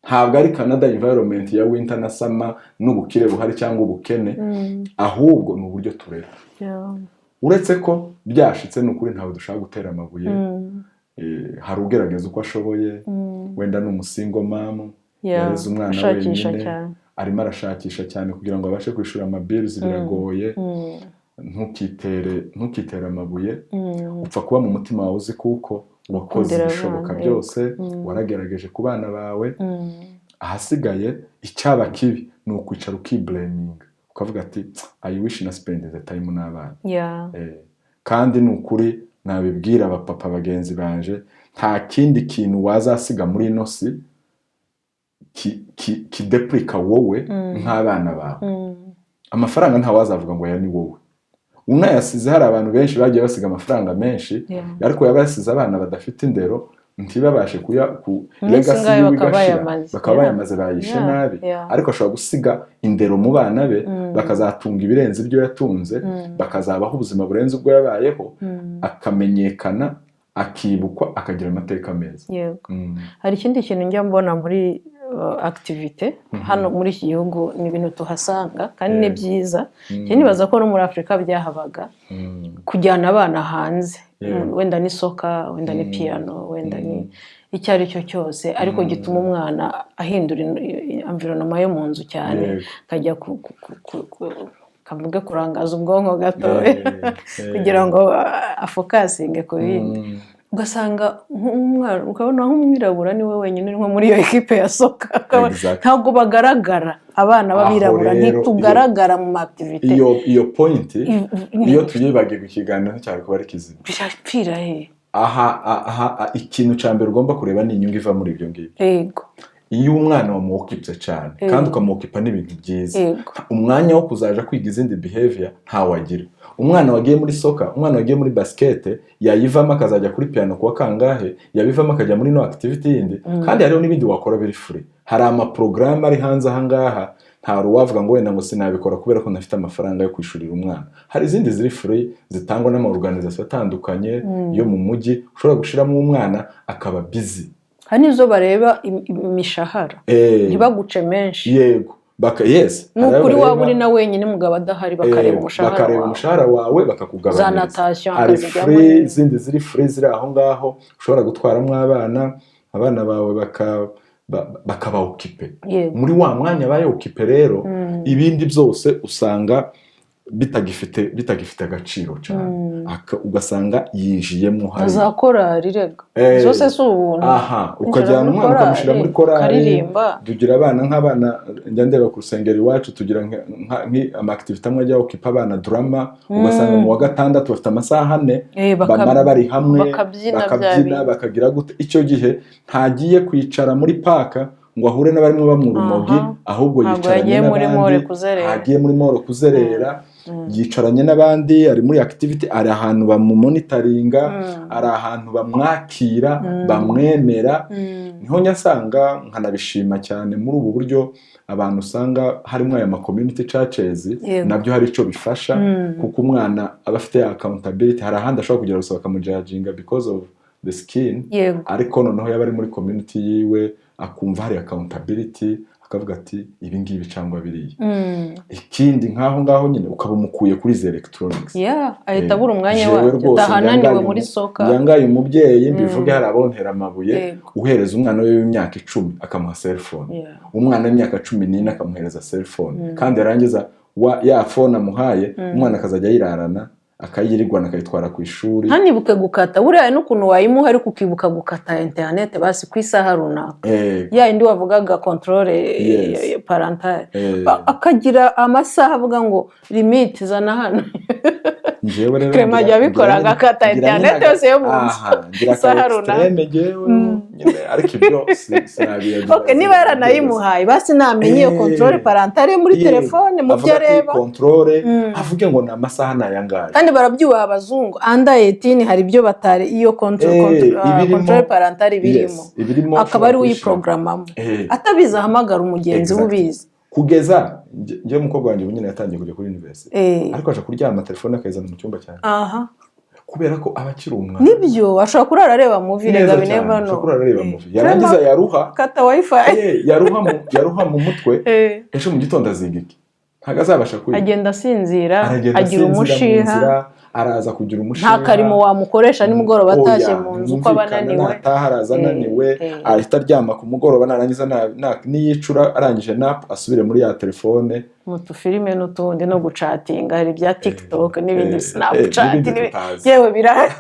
ntabwo ari Canada environment ya winter na summer n'ubukire buhari cyangwa ubukene, ahubwo ni uburyo turera. Uretse ko byashitse, ni ukuri ntabwo dushaka gutera amabuye. Hari ugerageza uko ashoboye, wenda ni umusingle mom, yareze umwana Ashakisha wenyine, cyane. arimo arashakisha cyane kugira ngo abashe kwishyura amabills, biragoye. Ntukitere amabuye. Upfa kuba mu mutima wawe uzi kuko wakoze Ukundira ibishoboka abana, byose, waragerageje ku bana bawe. Ahasigaye icyaba kibi ni ukwicara ukiblaminga, ukavuga ati: "I wish na spend the time n'abana." Kandi ni ukuri nabibwira abapapa bagenzi banje, nta kindi kintu wazasiga muri ino si kidepurika wowe nk'abana bawe. Amafaranga ntawazavuga ngo aya ni wowe unayasize. Hari abantu benshi bagiye basiga amafaranga menshi, ariko yaba yasize abana badafite indero. ntibabashe kuya ku Iminsi legacy ingahe yiwe bakaba igashira, bayamaze. bakaba bayamaze, bayishe nabi. Ariko ashobora gusiga indero mu bana be, bakazatunga ibirenze ibyo yatunze, bakazabaho ubuzima burenze ubwo yabayeho, akamenyekana, akibukwa, akagira amateka meza. Hari ikindi kintu njya mbona muri activité hano muri iki gihugu, ni ibintu tuhasanga kandi ni byiza. Njye nibaza ko no muri Afurika byahabaga, kujyana abana hanze, wenda ni soccer, wenda ni piano, wenda ni icyo ari cyo cyose, ariko gituma umwana ahindura environment yo mu nzu cyane, akajya kavuge kurangaza ubwonko gatoya kugira ngo afocusinge ku bindi. Ugasanga nk'umwana, ukabona nk'umwirabura niwe wenyine uri nko muri iyo ekipe ya soccer. Ntabwo bagaragara, abana b'abirabura ntitugaragara mu ma activités. Iyo point iyo tuyibagiwe, ikiganiro nticyari kuba ari kizima. Birapfira he? Aha ikintu cya mbere ugomba kureba ni inyungu iva muri ibyo ngibyo. Iyo umwana wamuoccupye cyane kandi ukamuoccupa n'ibintu byiza, umwanya wo kuzaja kwiga izindi behavior ntawagira. Umwana wagiye muri soccer, umwana wagiye muri basket, yayivamo akazajya kuri piano kuwa kangahe, yabivamo akajya muri no activity yindi. Kandi hariho n'ibindi wakora biri free, hari amaporogaramu ari hanze aha ngaha. Nta uwavuga ngo wenda ngo sinabikora kubera ko ntafite amafaranga yo kwishurira umwana. Hari izindi ziri free zitangwa n'amaorganisation atandukanye yo mu mujyi, ushobora gushiramo umwana akaba busy. Hari n'izo bareba imishahara, ntibaguce menshi. Yego, baka yes Ni hari ayo ukuri, waba bareba, uri na wenyine, umugabo adahari, bakareba umushahara bakareba wawe. Umushahara wawe Za bakakugabanyiriza. natation Hari akazijyamo free neza. zindi ziri free ziri aho ngaho ushobora gutwaramo abana bawe bakaba occupé muri wa mwanya baye occupé. Rero ibindi byose usanga bitagifite agaciro cyane. Ugasanga yinjiyemo Na hariya. za korari rega zose si ubuntu. Aha, Kwinjira ukajyana muri umwana ukamushyira muri korari, ukaririmba. Tugira abana, nk'abana njya ndeba ku rusengero iwacu, tugira ama activity amwe ajya occupa abana, drama, ugasanga mu wa gatandatu bafite amasaha 4 bamara bari hamwe, bakabyina bya bakabyina, bindi. Bakagira gute. Icyo gihe ntagiye kwicara muri park ngo ahure n'abarimo banywa urumogi, ahubwo Ntabwo yicaranye yagiye muri n'abandi. mall kuzerera. Ntagiye muri mall kuzerera, yicaranye n'abandi, ari muri activity, ari ahantu bamumonitoringa, ari ahantu bamwakira, bamwemera. Niho nyasanga nkanabishima cyane muri ubu buryo abantu usanga harimo aya ma community churches, nabyo hari icyo bifasha, kuko umwana aba afite accountability. Hari ahandi ashobora kugera gusa bakamujudginga because of the skin, ariko noneho yaba ari muri community yiwe akumva hari accountability, akavuga ati ibi ngibi cyangwa biriya. Ikindi, nk'aho ngaho nyine ukaba umukuye kuri izi electronics. Yeah, ahita abura umwanya Jewe wabyo, rwose ataha ananiwe muri soccer. Nyangaye umubyeyi, mbivuge, hari abontera amabuye, uhereza umwana we w'imyaka 10 akamuha cellphone, umwana w'imyaka 14 akamuhereza cellphone, kandi yarangiza ya phone amuhaye, umwana akazajya ayirarana, akayirigwana, akayitwara ku ishuri. Ntanibuke gukata. Buriya hari n'ukuntu wayimuha ariko ukibuka gukata interineti basi ku isaha runaka, ya indi wavugaga, contrôle parentale. Akagira amasaha avuga ngo limite, zana hano. Njyewe rero Clement ajya abikora, agakata ngira nyine interineti yose yo mu nzu. Aha, ngira Isaha aka runaka. extreme njyewe nyine, ariko ibyo sinabiyagira. Okay, niba yaranayimuhaye, basi namenye iyo contrôle parentale yo muri telefone mu byo Avuga ati areba. Contrôle, avuge ngo ni amasaha ni aya ngaya. Kandi barabyubaha abazungu, under 18 hari ibyo batari iyo contrôle parentale ibirimo. Yes, ibirimo Akaba ari we ushobora uyiprogrammamo. Atabizi ahamagara umugenzi we ubizi. Kugeza njyewe umukobwa wanjye ubu nyine yatangiye kujya kuri university, ariko aje kuryama telefone akayizana mu cyumba cyanjye, kubera ko aba akiri umwana. Nibyo, ashobora kurara areba movie. Neza Rega cyane, we never know. ashobora kurara areba movie, yarangiza yaruha, Kata wifi. Yaruha mu mutwe, ejo mu gitondo aziga iki? Ntabwo azabasha kwiga. Agenda asinzira, Aragenda agira asinzira mu umushiha. nzira, araza kugira umushiha. Nta karimo wamukoresha nimugoroba atashye Oya, mu nzu, uko aba ntiyumvikana, ananiwe. Nataha araza ananiwe, ahita aryama ku mugoroba, narangiza niyicura arangije nap, asubire muri ya telefone. Mu tufilime n'utundi no guchatinga, hari ibya TikTok n'ibindi, Snapchat n'ibindi n'ibindi. tutazi. Yewe, birahari.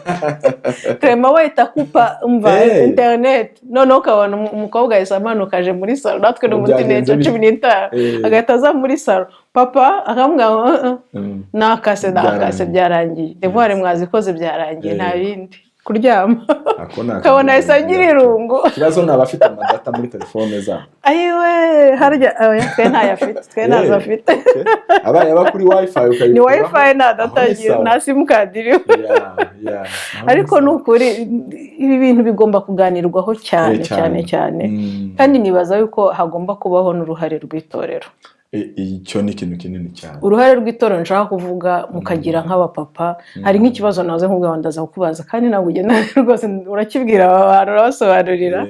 Clement we ahita akupa, umva, interineti, noneho ukabona umukobwa ahise amanuka aje muri salon, natwe ni Ngo umuteenager, byagenze bite? 15, agahita aza muri salon, papa akamubwira ngo "Uh, uh, nakase, nakase." Byarangiye. Byarangiye, devoir mwazikoze, byarangiye, nta bindi. Kuryama. Ako ni Ukabona ahise agira irungu. Ikibazo ni abafite amadata muri telefone zabo. Ayiwe, harya oya, twe ntayo afite, twe ntazo afite. Okay. Abaye aba kuri WiFi Ni ukayikuraho, WiFi, nta data aho ni agira, sawa. Nta simukadi iriho. Yeah, aho Ariko ni sawa. ukuri ibi bintu bigomba kuganirwaho cyane. Cyane. Cyane cyane. Kandi nibaza yuko hagomba kubaho n'uruhare rw'itorero. Icyo ni ikintu kinini cyane. Uruhare rw'itorero nshaka kuvuga, mukagira nk'abapapa, hari nk'ikibazo nahoze nkubwira ngo ndaza kukubaza, kandi ntabwo ugenda rwose, urakibwira aba bantu, urabasobanurira.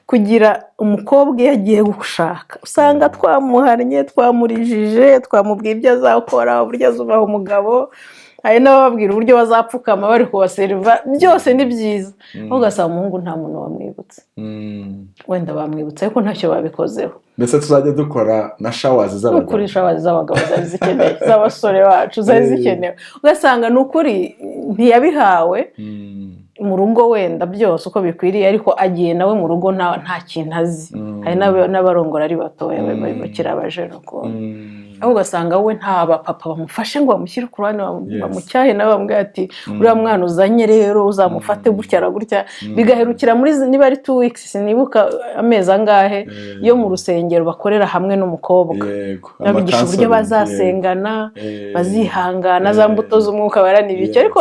Kugira umukobwa iyo agiye gushaka, usanga twamuhannye, twamurijije, twamubwiye ibyo azakora, uburyo azubaha umugabo, hari n'abababwira uburyo bazapfukama bari kubaseriva, byose ni byiza, aho ugasanga umuhungu nta muntu wamwibutse. Wenda bamwibutse ariko ntacyo babikozeho. Mbese tuzajya dukora na showers z'abagabo. Ukuri showers z'abagabo zari zikenewe, z'abasore bacu zari zikenewe. Ugasanga ni ukuri ntiyabihawe mu rugo wenda byose uko bikwiriye, ariko agiye nawe mu rugo nta kintu azi. Hari n'abarongora ari batoya, bakiri abajene ukuntu, aho ugasanga we nta bapapa bamufashe ngo bamushyire ku ruhande, bamucyahe nawe, bamubwire ati: "Uriya mwana uzanye rero uzamufate gutya na gutya." Bigaherukira muri niba ari 2 weeks, sinibuka amezi angahe, yo mu rusengero bakorera hamwe n'umukobwa, babigisha uburyo Ama-counseling, bazasengana, bazihangana, za mbuto z'umwuka baranibiki. Ariko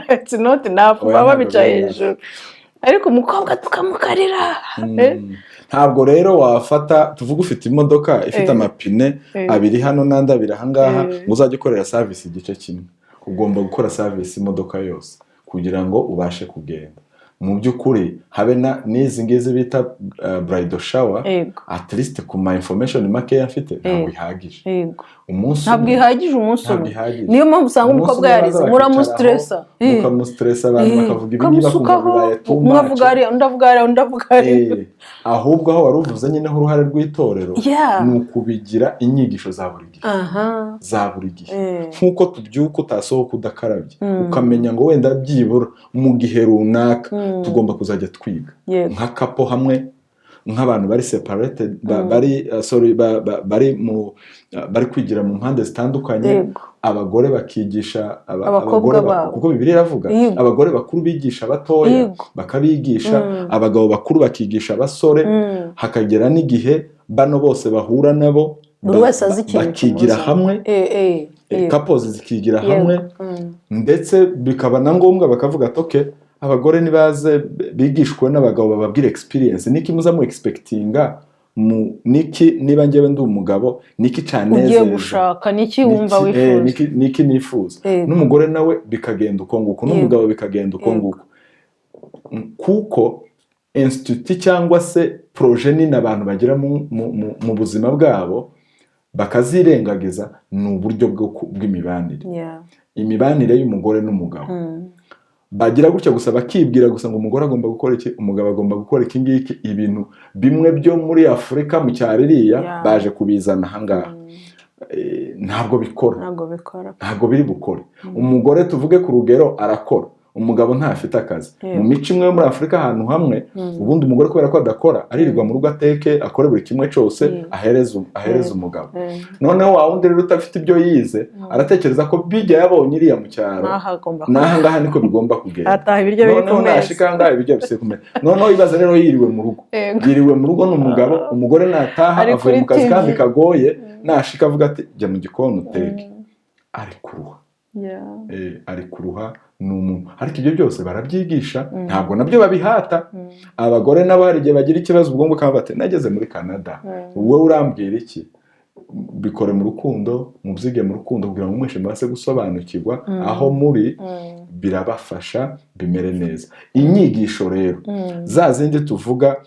it's not enough. Oya, baba ntabwo bicaye biri hejuru, ariko umukobwa tukamukarira. Ntabwo rero wafata, tuvuge ufite imodoka ifite amapine abiri hano n'andi abiri ahangaha, ngo uzajye ukorera service igice kimwe. Ugomba gukora service imodoka yose kugira ngo ubashe kugenda. Mu by'ukuri habe na n'izi ngizi bita bridal shower, at least ku ma information makeya mfite, ntabwo ihagije. Umunsi Ntabwo umwe ihagije umunsi ntabwo umwe. ihagije. Niyo mpamvu usanga Umunsi umukobwa umwe yarize, baza muramustressa. bakicaraho, mukamustressa, abantu bakavuga ibi ngibi, bakumva Ukamusukaho, bibaye too umwe much. avuga hariya, undi avuga hariya, undi avuga hariya. Ahubwo aho wari uvuze nyine uruhare rw'itorero ni ukubigira inyigisho za buri gihe, za buri gihe, nk'uko tubyuka utasohoka udakarabye, ukamenya ngo wenda byibura mu gihe runaka tugomba kuzajya twiga nka couple hamwe, nk'abantu bari separated, bari sorry, bari mu bari kwigira mu mpande zitandukanye, abagore bakigisha Abakobwa abagore babo. Kuko Bibiliya iravuga abagore bakuru bigisha abatoya, bakabigisha, abagabo bakuru bakigisha abasore, hakagera n'igihe bano bose bahura nabo Buri wese azi ikintu bakigira kimuzanye. hamwe, couples zikigira hamwe, ndetse bikaba na ngombwa bakavuga ati: "Okay, abagore nibaze bigishwe n'abagabo, bababwire experience, niki muza mu expectinga mu niki, niba njyewe ndi umugabo, niki Ugiye canezeza gushaka, niki wumva Niki, wifuza?" niki nifuza?" N'umugore nawe bikagenda uko nguko, n'umugabo bikagenda uko nguko, kuko institut cyangwa se projet nini abantu bagira mu buzima bwabo bakazirengagiza ni uburyo bw'imibanire, imibanire y'umugore n'umugabo. Bagira gutya gusa bakibwira gusa ngo umugore agomba gukora iki, umugabo agomba gukora iki ngiki, ibintu bimwe byo muri Afurika mu cyaro iriya, baje kubizana ahangaha. Ntabwo bikora. Ntabwo bikora. Ntabwo biri bukore. Umugore, tuvuge ku rugero, arakora, umugabo ntafite akazi. Mu mico imwe yo muri Afurika, ahantu hamwe, ubundi umugore kubera ko adakora, aririrwa mu rugo, ateke, akore buri kimwe cyose, ahereze umugabo. Noneho wa wundi rero udafite ibyo yize aratekereza ko bijya yabonye iriya mu cyaro, N'aho agomba n'aha ngaha niko bigomba kugenda. Ataha ibiryo biri ku Noneho meza. nashika aha ngaha ibiryo bisigaye ku meza. Noneho ibaze rero yiriwe mu rugo, yiriwe mu rugo n'umugabo, umugore nataha Ari avuye kuri mu kazi TV. kandi kagoye, nashika avuga ati: "Jya mu gikoni uteke." Ari kuruha. Ari kuruha, ni umuntu. Ariko ibyo byose barabyigisha, ntabwo nabyo babihata. Abagore nabo hari igihe bagira ikibazo, ubwonko bukaba bati: "Nageze muri Canada, wowe urambwira iki?" Bikore mu rukundo, mubyige mu rukundo, kugira ngo mwese mubashe gusobanukirwa aho muri, birabafasha bimere neza. Inyigisho rero za zindi tuvuga,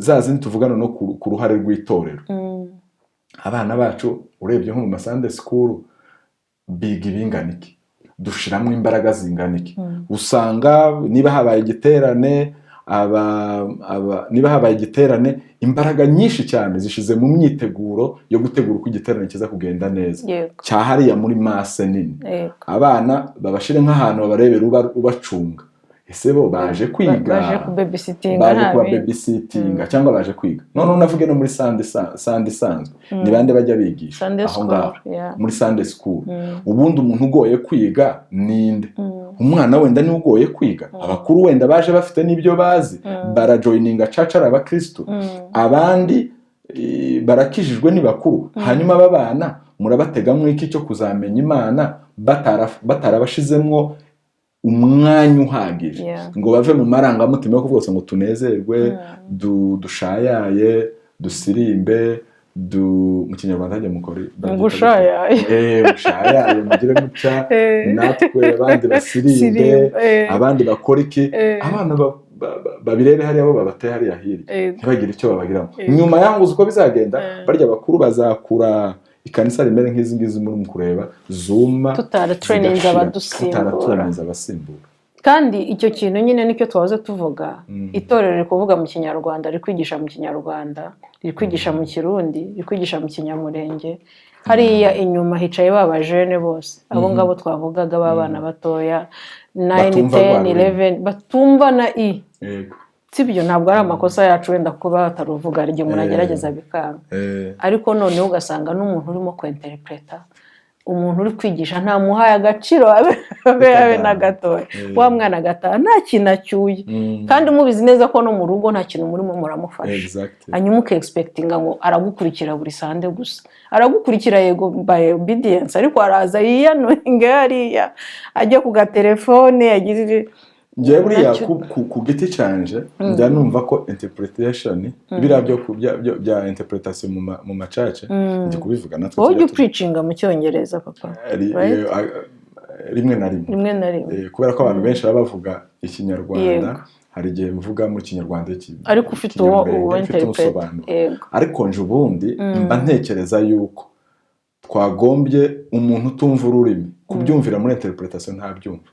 za zindi tuvugana no ku ruhare rw'itorero, abana bacu urebye nko mu ma Sunday school biga ibingana iki, dushiramo imbaraga zingana iki? Usanga niba habaye igiterane, niba habaye igiterane, imbaraga nyinshi cyane zishize mu myiteguro yo gutegura uko igiterane kiza kugenda neza, cya hariya muri masse nini. Abana babashire nk'ahantu babarebera, ubacunga. Ese bo baje kwiga? Baje kubabysittinga. Baje Nta kuba bindi. babysittinga cyangwa baje kwiga? Noneho navuge no muri Sunday isanzwe, ni bande bajya bigisha Sunday aho ngaho? school, yeah. Muri Sunday school, ubundi umuntu ugoye kwiga ninde? Umwana wenda niwe ugoye kwiga. Abakuru wenda baje bafite n'ibyo bazi, barajoininga church ari abakristo, abandi barakijijwe, ni bakuru. Hanyuma aba bana murabategamwo iki cyo kuzamenya Imana batarabashizemwo umwanya uhagije ngo bave mu marangamutima yo kuvuga gusa ngo tunezerwe, dushayaye, dusirimbe, mu Kinyarwanda hajya mukore? Gushayaye. Mushayaye, mugire mutya, natwe abandi basirimbe, Sirimbe. abandi bakora iki. Abana babirebe hariya, bo babateye hariya hirya, ntibagire icyo babagiramo. Nyuma yaho uzi uko bizagenda? Barya bakuru bazakura, ikanisa rimere nk'izi ngizi muri mu kureba zuma, Tutaratraininze zigashira, abadusimbura. tutaratraininze abasimbura. Kandi icyo kintu nyine nicyo twahoze tuvuga. Itorero riri kuvuga mu Kinyarwanda, riri kwigisha mu Kinyarwanda, riri kwigisha mu Kirundi, riri kwigisha mu Kinyamurenge. Hariya inyuma hicaye ba bajene bose, abo ngabo twavugaga b'abana batoya, 9, Batumva rwa 10, rurimi. 11, batumva na i. Sibyo, ntabwo ari amakosa yacu wenda kuba bataruvuga, hari igihe umuntu agerageza bikanga. Ariko noneho ugasanga n'umuntu urimo kwinterpreta, umuntu uri kwigisha, ntamuhaye agaciro habe habe na gatoya. Wa mwana agataha nta kintu acyuye, kandi mubizi neza ko no mu rugo nta kintu murimo muramufasha. Hanyuma ukexpectinga ngo aragukurikira buri Sunday gusa. Aragukurikira yego, by obedience, ariko araza yiyanuringe hariya, ajya ku gatelefone, agirire. Njyewe buriya ku giti canje njya numva ko interpretation, biriya byo bya interpretation mu machurch, ndi kubivuga natwe Wowe ujya tujya upreachinga mu Cyongereza, papa? Right? Rimwe na rimwe. Rimwe na rimwe. Kubera ko abantu benshi baba bavuga Ikinyarwanda, hari igihe mvuga mu Kinyarwanda Ariko ufite uwo Ikinyamurenge, uwo mfite interpret. umusobanuro. Ariko nje ubundi mba ntekereza yuko twagombye umuntu utumva ururimi kubyumvira muri interpretation ntabyumva.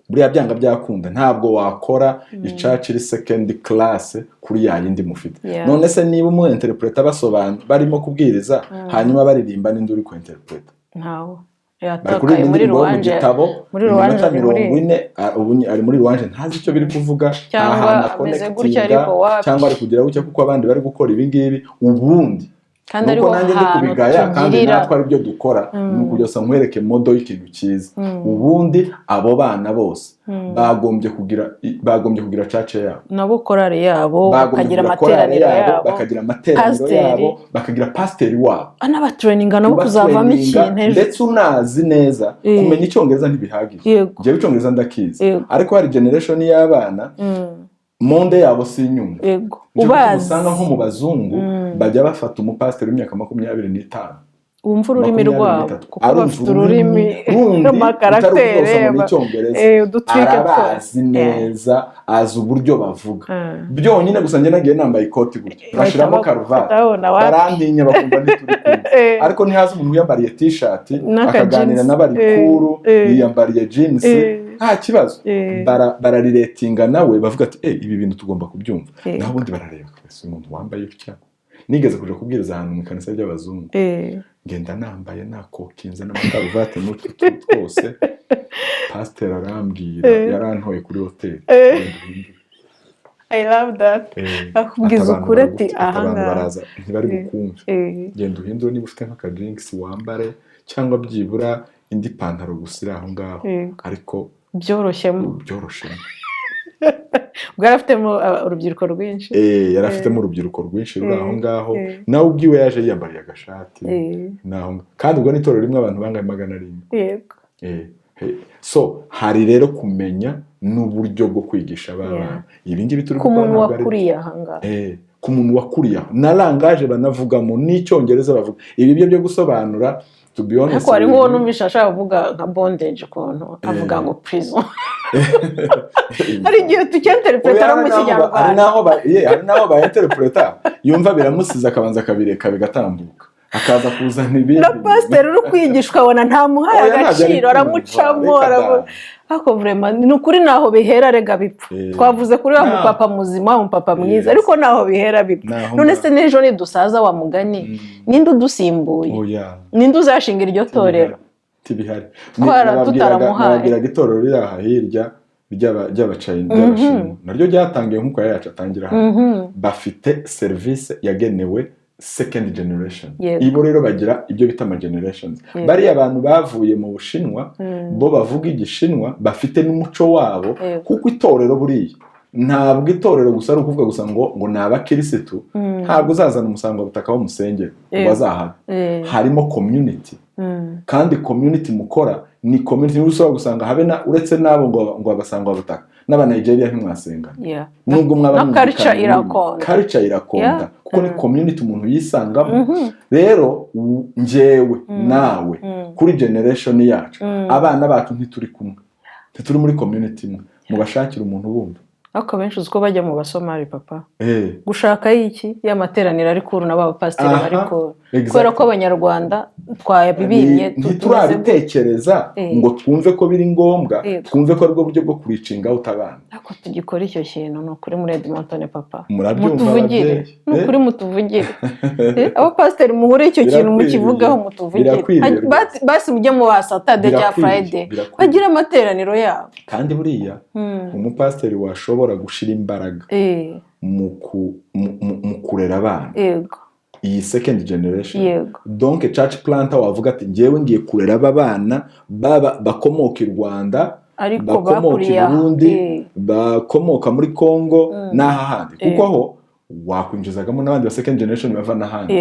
Buriya byanga byakunda ntabwo wakora ichurch iri second class kuri ya yindi mufite. None se niba umu interpreter basobanura barimo kubwiriza, hanyuma baririmba, n'indi uri ku interpreter? Ntawe. Bari Yatakaye kuririmba muri indirimbo yo mu louange. gitabo, Muri louange iminota ari muri 40, ubu ari muri louange, ntazi icyo biri kuvuga, nta Cyangwa hantu ameze gutya, aconnectinga, ariko wapi. cyangwa ari kugira gutya kuko abandi bari gukora ibi ngibi. Ubundi Kandi nuko ariho nanjye ndi hantu kubigaya, kandi tugirira. natwe aribyo dukora, ni ukugira ngo nkwereke model y'ikintu cyiza. Ubundi abo bana bose bagombye kugira church yabo. Nabo korari yabo. Bagombye Bakagira kugira korali amateraniro yabo, yabo. Bakagira amateraniro Pasiteri. yabo, bakagira pasiteri wabo. Anabatraininga nabo kuzavamo Kubatraininga, ikintu ejo. Ndetse unazi neza kumenya Icyongereza ntibihagije. Njyewe Icyongereza ndakizi, ariko hari generation y'abana, monde yabo si inyuma. Nicyo gituma Ubazi. usanga nko mu bazungu bajya bafata umupasiteri w'imyaka 25, Wumva ururimi makumyabiri rwabo, n'itatu. kuko Arumva bafite ururimi rundi n'amacaractère, utari gusoma mu Icyongereza. Udutrick twose. Arabazi neza, azi uburyo bavuga. Byonyine gusa njye nagiye nambaye ikoti gutya, ngashyiramo karuvati, Ndabona wapi. barantinya, bakumva ntituri kumwe. Ariko ntihaza umuntu wiyambariye t-shirt N'aka akaganira jeans. n'abarikuru, yiyambariye jeans, nta kibazo. Bararelatinga nawe, bavuga ati: "Eh, ibi bintu tugomba kubyumva." Naho ubundi barareba ese umuntu wambaye utya? Nigeze kuja kubwiriza ahantu mu ikanisa ry'abazungu, ngenda nambaye nakokinze n'amakaruvati n'utu tuntu twose. Pasiteri arambwira, yarantoye kuri hoteli: "Genda uhindure." I love that. Akubwiza ati abantu ukuri, ati ati aha abantu ngaha. baraza ntibari bukumve. Genda uhindure, niba ufite nk'akajinsi wambare, cyangwa byibura indi pantaro gusa iri aho ngaho, ariko Byoroshyemo. Byoroshemo. Ubwo yari afitemo urubyiruko rwinshi. Yari afitemo urubyiruko rwinshi ruri aho ngaho. Nawe ubwiwe yaje yiyambariye agashati naho ngaho. Kandi ubwo n'itorero rimwe abantu bangahe? 700. So hari rero kumenya n'uburyo bwo kwigisha abana. Ibi ngibi turi Ku gukora muntu ntabwo ari wakuriye aha ngaha. Ku muntu wakuriye aho, na langage banavugamo n'Icyongereza bavuga, ibi byo byo gusobanura, to be honest, Ariko hari nk'uwo numvise ashaka kuvuga nka bondage, ukuntu avuga ngo prison, hari igihe tucyinterpreta no mu Oya, hari Kinyarwanda. n'aho hari n'aho bayinterpreta, yumva biramusize, akabanza akabireka bigatambuka, akaza kuzana ibindi. Na pasiteri uri kwigisha ukabona ntamuhaye Oya, ntabyo ari agaciro, kumva. aramucamo. Reka da. Ariko vraiment ni ukuri ntaho bihera rega bipfa. Twavuze kuri wa mupapa muzima, wa mupapa mwiza, ariko ntaho bihera bipfa. Naho None ngaho. se n'ejo nidusaza, wa mugani, ninde udusimbuye? Oya. Ninde uzashinga iryo torero? Tibihari. Tutaramuhaye. Nababwiraga itorero riri aha hirya. ry'Abachina, ry'Abashinwa, naryo ryatangiye nk'uko aya yacu atangira hano. Bafite serivisi yagenewe second generation. Ibo rero bagira ibyo bita ama generations. Bariya abantu bavuye mu Bushinwa, bo bavuga Igishinwa, bafite n'umuco wabo. Kuko itorero buriya, ntabwo itorero gusa ari ukuvuga gusa ngo ni abakirisitu. Ntabwo uzazana umusangwabutaka w'umusengero ngo azahabe. Harimo community. Kandi community mukora ni community niba ushobora gusanga habe na uretse n'abo ngo abasangwabutaka n'Abanigeria ntimwasengana, nubwo mwaba Na culture mwumvikana ururimi. irakonda. Culture irakonda, kuko ni community umuntu yisangamo. Rero njyewe nawe, kuri generation yacu, abana bacu ntituri kumwe, ntituri muri community imwe. Mubashakire umuntu bumva. Ariko benshi uzi ko bajya mu Basomali, papa, gushaka iki y'amateraniro ari kuru n'aba bapasiteri bari kuru, kubera ko Abanyarwanda twabibimye. Ntiturabitekereza ngo twumve ko biri ngombwa, twumve ko aribwo buryo bwo kureachinga out abana. Ariko tugikora icyo kintu, ni ukuri muri Edmonton, papa, Murabyumva, mutuvugire. ababyeyi? Ni ukuri mutuvugire. Abapasiteri muhure icyo kintu mukivugeho, mutuvugire. Birakwiriye rwose. Basi mujye mu ba Saturday cyangwa Friday, Birakwiriye. bagire amateraniro yabo. Kandi buriya umupasiteri washobora gushira imbaraga mu kurera abana, iyi second generation, donc church planter wavuga ati: "Njyewe ngiye kurera aba bana baba bakomoka i Rwanda, ariko bakomoka i bakuriye aha. Burundi, bakomoka muri Congo n'aha handi," kuko aho wakwinjizagamo n'abandi ba second generation bava n'ahandi.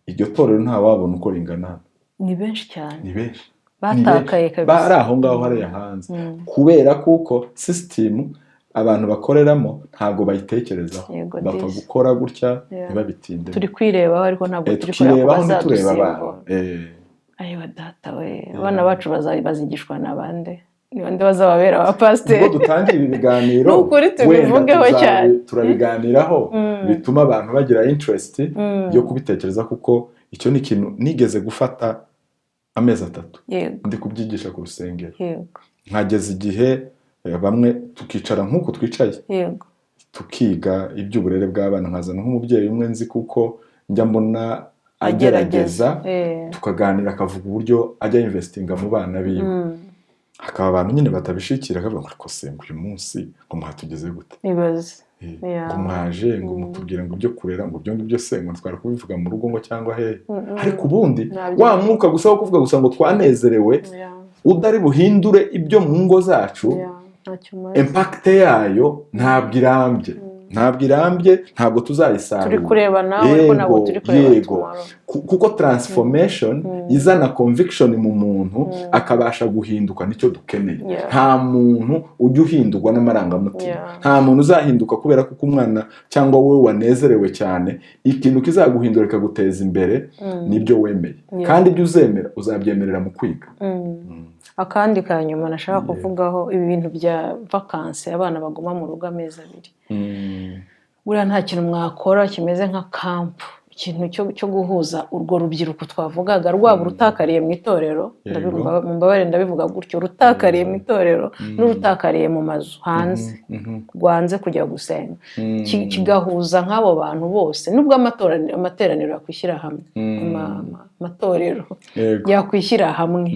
Iryo torero ntawabona uko ringana hano. Ni benshi cyane. Ni benshi. Batakaye Ni benshi. kabisa. Bari aho ngaho hariya hanze, kubera kuko sisitemu abantu bakoreramo ntabwo bayitekerezaho. Bapfa Disi. gukora gutya, ntibabitinde. Turi kwirebaho ariko ntabwo turi kureba ko Tukirebaho, ntitureba abana. bazadusimbura. Ayiwa data we, abana bacu bazigishwa na bande? Ni bande bazababera abapasiteri? Ubwo dutangiye ibi biganiro, Ni ukuri tubivugeho wenda cyane. turabiganiraho, bituma abantu bagira interest yo kubitekereza, kuko icyo ni ikintu nigeze gufata amezi 3 ndi kubyigisha ku rusengero, nkageza igihe bamwe tukicara nk'uku twicaye, tukiga iby'uburere bw'abana, nkazana nk'umubyeyi umwe nzi, kuko njya mbona agerageza, tukaganira, akavuga uburyo ajya investinga mu bana biwe. Hakaba abantu nyine batabishikira, akavuga ngo: "Ariko se ngo uyu munsi ngo mwatugeze gute?" Ibaze. Ngo mwaje ngo mutubwire ngo ibyo kurera, ngo ibyo ngibyo se ngo twari kubivuga mu rugo ngo cyangwa hehe? Ariko ubundi Ntabyo. wa mwuka gusa wo kuvuga gusa ngo twanezerewe, udari buhindure ibyo mu ngo zacu, Ntacyo umaze. impact yayo ntabwo irambye, ntabwo irambye, ntabwo tuzayisarura. Turi kureba nawe ariko ntabwo turi kureba tomorrow. Kuko transformation izana conviction mu muntu, akabasha guhinduka, nicyo dukeneye. Nta muntu ujya uhindurwa n'amarangamutima. Nta muntu uzahinduka kubera ko umwana cyangwa wowe wanezerewe cyane. Ikintu kizaguhindura kikaguteza imbere nibyo wemeye. Kandi ibyo uzemera uzabyemerera mu kwiga. Akandi ka nyuma nashaka kuvugaho, ibi bintu bya vacances, abana baguma mu rugo amezi 2. Buriya nta kintu mwakora kimeze nka camp, ikintu cyo guhuza urwo rubyiruko twavugaga, rwaba urutakariye mu itorero, mumbabarire ndabivuga gutyo, urutakariye mu itorero n'urutakariye mu mazu hanze, rwanze kujya gusenga. Kigahuza nk'abo bantu bose, nubwo amateraniro yakwishyira hamwe, amatorero yakwishyira hamwe,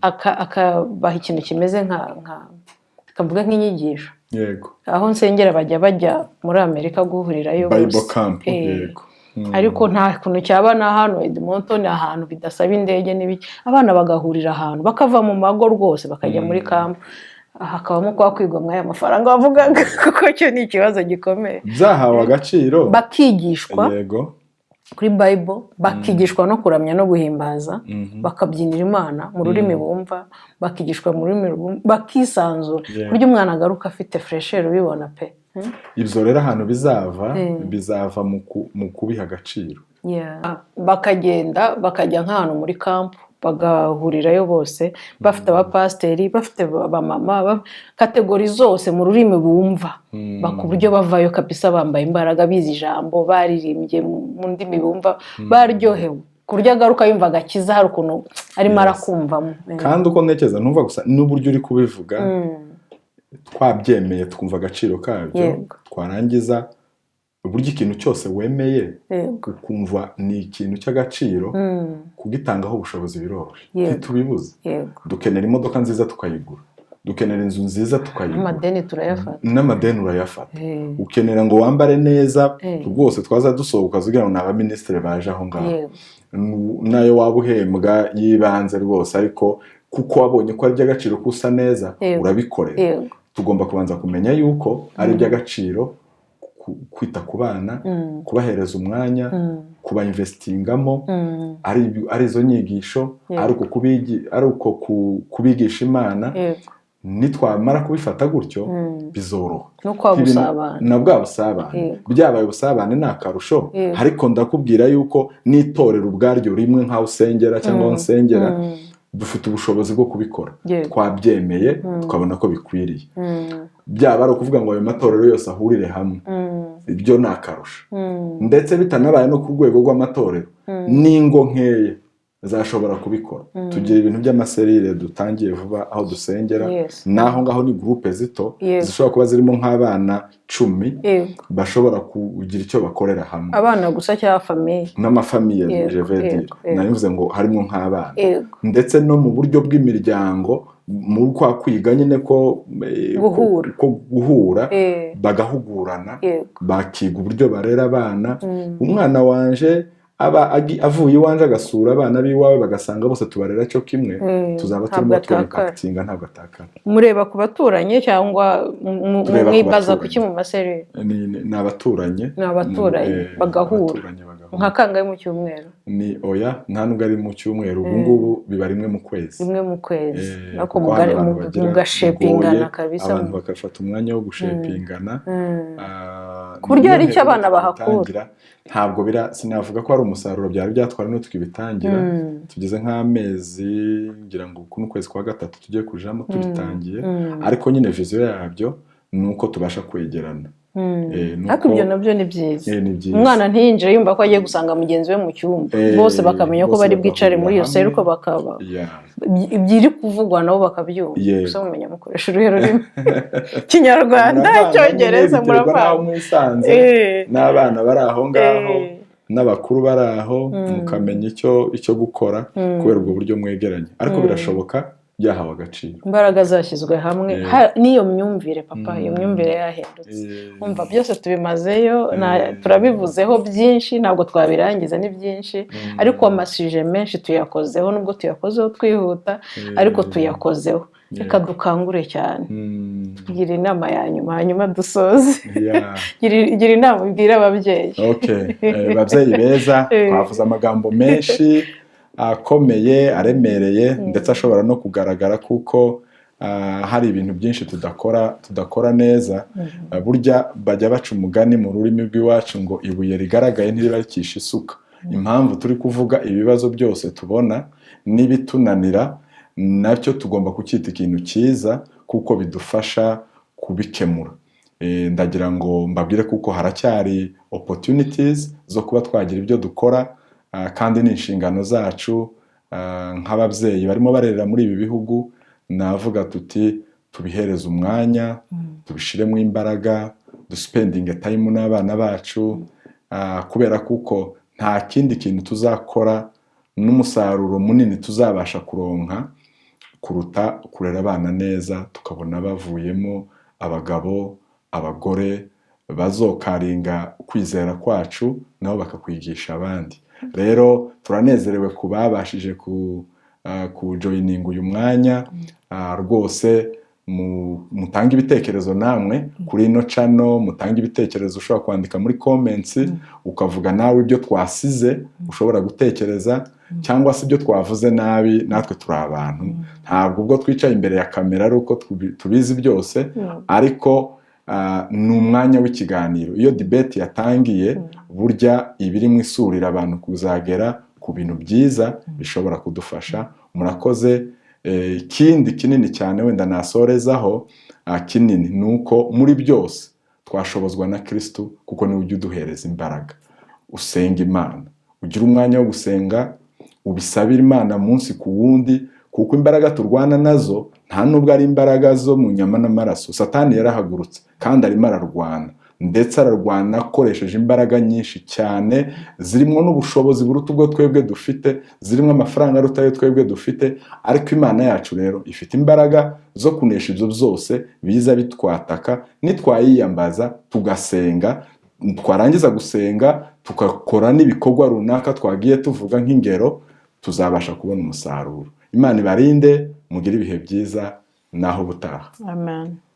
akabaha ikintu kimeze nka kavuga nk'inyigisho. Aho nsengera bajya muri Amerika guhurirayo Bible bose. camp. Yego. Ariko nta kuntu cyaba na hano Edmonton, ahantu bidasaba indege n'ibiki, abana bagahurira ahantu, bakava mu mago rwose, bakajya muri camp, hakabamo kwa kwigomwa aya mafaranga wavugaga, kuko cyo ni ikibazo gikomeye. Byahawe agaciro. Bakigishwa kuri Bible, bakigishwa no kuramya no guhimbaza, bakabyinira Imana mu rurimi bumva, bakigishwa mu rurimi bakisanzura, ku buryo umwana agaruka afite fraîcheur, ubibona pe. Ibyo rero ahantu bizava, bizava mu kubiha agaciro. Bakagenda bakajya nk'ahantu muri camp, bagahurirayo bose, bafite abapasiteri, bafite abamama, category zose, mu rurimi bumva, ku buryo bavayo kabisa bambaye imbaraga, bize ijambo, baririmbye mu ndimi bumva, baryohewe, ku buryo agaruka yumva agakiza, hari ukuntu arimo arakumvamo. Kandi uko ntekereza, ntumva gusa n'uburyo uri kubivuga, twabyemeye, twumva agaciro kabyo, twarangiza uburyo ikintu cyose wemeye, ukumva ni ikintu cy'agaciro, kugitangaho ubushobozi biroroshye. Ntitubibuze. Dukenera imodoka nziza tukayigura. Dukenera inzu nziza, tukayigura. Amadeni turayafata. N'amadeni urayafata. Ukenera ngo wambare neza rwose, twaza dusohoka kugira ngo ni abaminisitiri baje aho ngaho. Nayo waba uhembwa y'ibanze rwose, ariko kuko wabonye ko ari iby'agaciro ko usa neza, urabikorera. Tugomba kubanza kumenya yuko ari iby'agaciro kwita ku bana, kubahereza umwanya, kubainvestingamo, ari izo nyigisho, ari uko kubigisha Imana. Nitwamara kubifata gutyo, bizoroha. No kwa busabana. Na bwa busabane. Byabaye ubusabane ni akarusho. Ariko ndakubwira yuko n'itorero ubwaryo rimwe, nk'aho usengera cyangwa aho nsengera, dufite ubushobozi bwo kubikora. Twabyemeye, tukabona ko bikwiriye. Byaba ari ukuvuga ngo ayo matorero yose ahurire hamwe, ibyo ni akarusho. Ndetse bitanabaye no ku rwego rw'amatorero, n'ingo nkeya zashobora kubikora. Tugira ibintu by'amacellule dutangiye vuba aho dusengera. N'aho ngaho ni groupe zito zishobora kuba zirimo nk'abana 10 bashobora kugira icyo bakorera hamwe. Abana gusa cyangwa famille? N'amafamille. Je veux dire, nari mvuze ngo harimo nk'abana. Ndetse no mu buryo bw'imiryango, muri kwa kwiga nyine ko Guhura. ko guhura, bagahugurana, bakiga uburyo barera abana. Umwana wanje aba avuye iwanje agasura abana b'iwawe, bagasanga bose tubarera cyo kimwe, tuzaba Ntabwo turimo atakara. twimpactinga, ntabwo atakara. Mureba ku baturanyi cyangwa Tureba ku mwibaza baturanyi. Kuki mu macellule? Ni abaturanyi. Ni abaturanyi, bagahura. Abaturanyi bagahura. Nka kangahe mu cyumweru? Ni oya, nta nubwo ari mu cyumweru, ubu ngubu biba rimwe mu kwezi. Rimwe mu kwezi. Ariko Kuko hano abantu bagira mugashapingana bigoye, kabisa. Abantu bagafata umwanya wo gushapingana. Ku buryo hari niyo icyo abana ntego bahakura. tugitangira. Ntabwo bira, sinavuga ko ari umusaruro byari byatwara no tukibitangira. Tugeze nk'amezi, ngira ngo uku ni ukwezi kwa gatatu tugiye kujamo tubitangiye. Ariko nyine vision yabyo ni uko tubasha kwegerana. Ni Ariko ibyo nabyo ni byiza. Ni byiza. Umwana ntiyinjire yumva ko agiye gusanga mugenzi we mu cyumba. Bose bakamenya ko Bose bari bwicare muri iyo bagahurira cellule, hamwe. ariko bakaba ibiri kuvugwa nabo bakabyumva. Gusa mumenya mukoresha uruhe rurimi? Kinyarwanda, Muravanga nyine, Icyongereza? biterwa n'aho Muravanga. mwisanze, n'abana bari aho ngaho, n'abakuru bari aho, mukamenya icyo gukora kubera ubwo buryo mwegeranye. Ariko birashoboka byahawe agaciro. Imbaraga zashyizwe hamwe. N'iyo myumvire, papa, iyo myumvire yahindutse. Umva, byose tubimazeyo, turabivuzeho byinshi, ntabwo twabirangiza, ni byinshi. Ariko amasujets menshi tuyakozeho, nubwo tuyakozeho twihuta, ariko tuyakozeho. Reka dukangure cyane. Gira inama ya nyuma, hanyuma dusoze. Gira inama ubwira ababyeyi. Okay. Babyeyi beza, twavuze amagambo menshi akomeye, aremereye, ndetse ashobora no kugaragara kuko hari ibintu byinshi tudakora neza. Burya bajya baca umugani mu rurimi rw'iwacu ngo ibuye rigaragaye ntiriba rikishe isuka. Impamvu turi kuvuga ibibazo byose tubona n'ibitunanira, nacyo tugomba kucyita ikintu cyiza kuko bidufasha kubikemura. Ndagira ngo mbabwire kuko haracyari opportunities zo kuba twagira ibyo dukora, kandi ni inshingano zacu nk'ababyeyi barimo barerera muri ibi bihugu. Navuga tuti tubihereze umwanya, tubishiremo imbaraga, duspendinge time n'abana bacu, kubera kuko nta kindi kintu tuzakora n'umusaruro munini tuzabasha kuronka kuruta kurera abana neza, tukabona bavuyemo abagabo, abagore bazocarryinga kwizera kwacu, nabo bakakwigisha abandi. Rero turanezerewe ku babashije kujoininga uyu mwanya. Rwose mutange ibitekerezo namwe kuri ino channel, mutange ibitekerezo. Ushobora kwandika muri comments, ukavuga nawe ibyo twasize ushobora gutekereza, cyangwa se ibyo twavuze nabi. Natwe turi abantu, ntabwo ubwo twicaye imbere ya kamera ari uko tubizi byose, ariko ni umwanya w'ikiganiro. Iyo debate yatangiye, burya iba irimo isurira abantu kuzagera ku bintu byiza bishobora kudufasha. Murakoze. Ikindi kinini cyane wenda nasorezaho, kinini, ni uko muri byose twashobozwa na Kirisitu, kuko niwe ujya uduhereza imbaraga. Usenga Imana, ugire umwanya wo gusenga, ubisabire Imana munsi ku wundi, kuko imbaraga turwana nazo nta nubwo ari imbaraga zo mu nyama n'amaraso. Satani yarahagurutse kandi arimo ararwana. Ndetse ararwana akoresheje imbaraga nyinshi cyane, zirimo n'ubushobozi buruta ubwo twebwe dufite, zirimo amafaranga aruta ayo twebwe dufite. Ariko Imana yacu rero ifite imbaraga zo kunesha ibyo byose biza bitwataka, nitwayiyambaza, tugasenga, twarangiza gusenga tugakora n'ibikorwa runaka twagiye tuvuga nk'ingero, tuzabasha kubona umusaruro. Imana ibarinde, mugire ibihe byiza, naho ubutaha. Amen.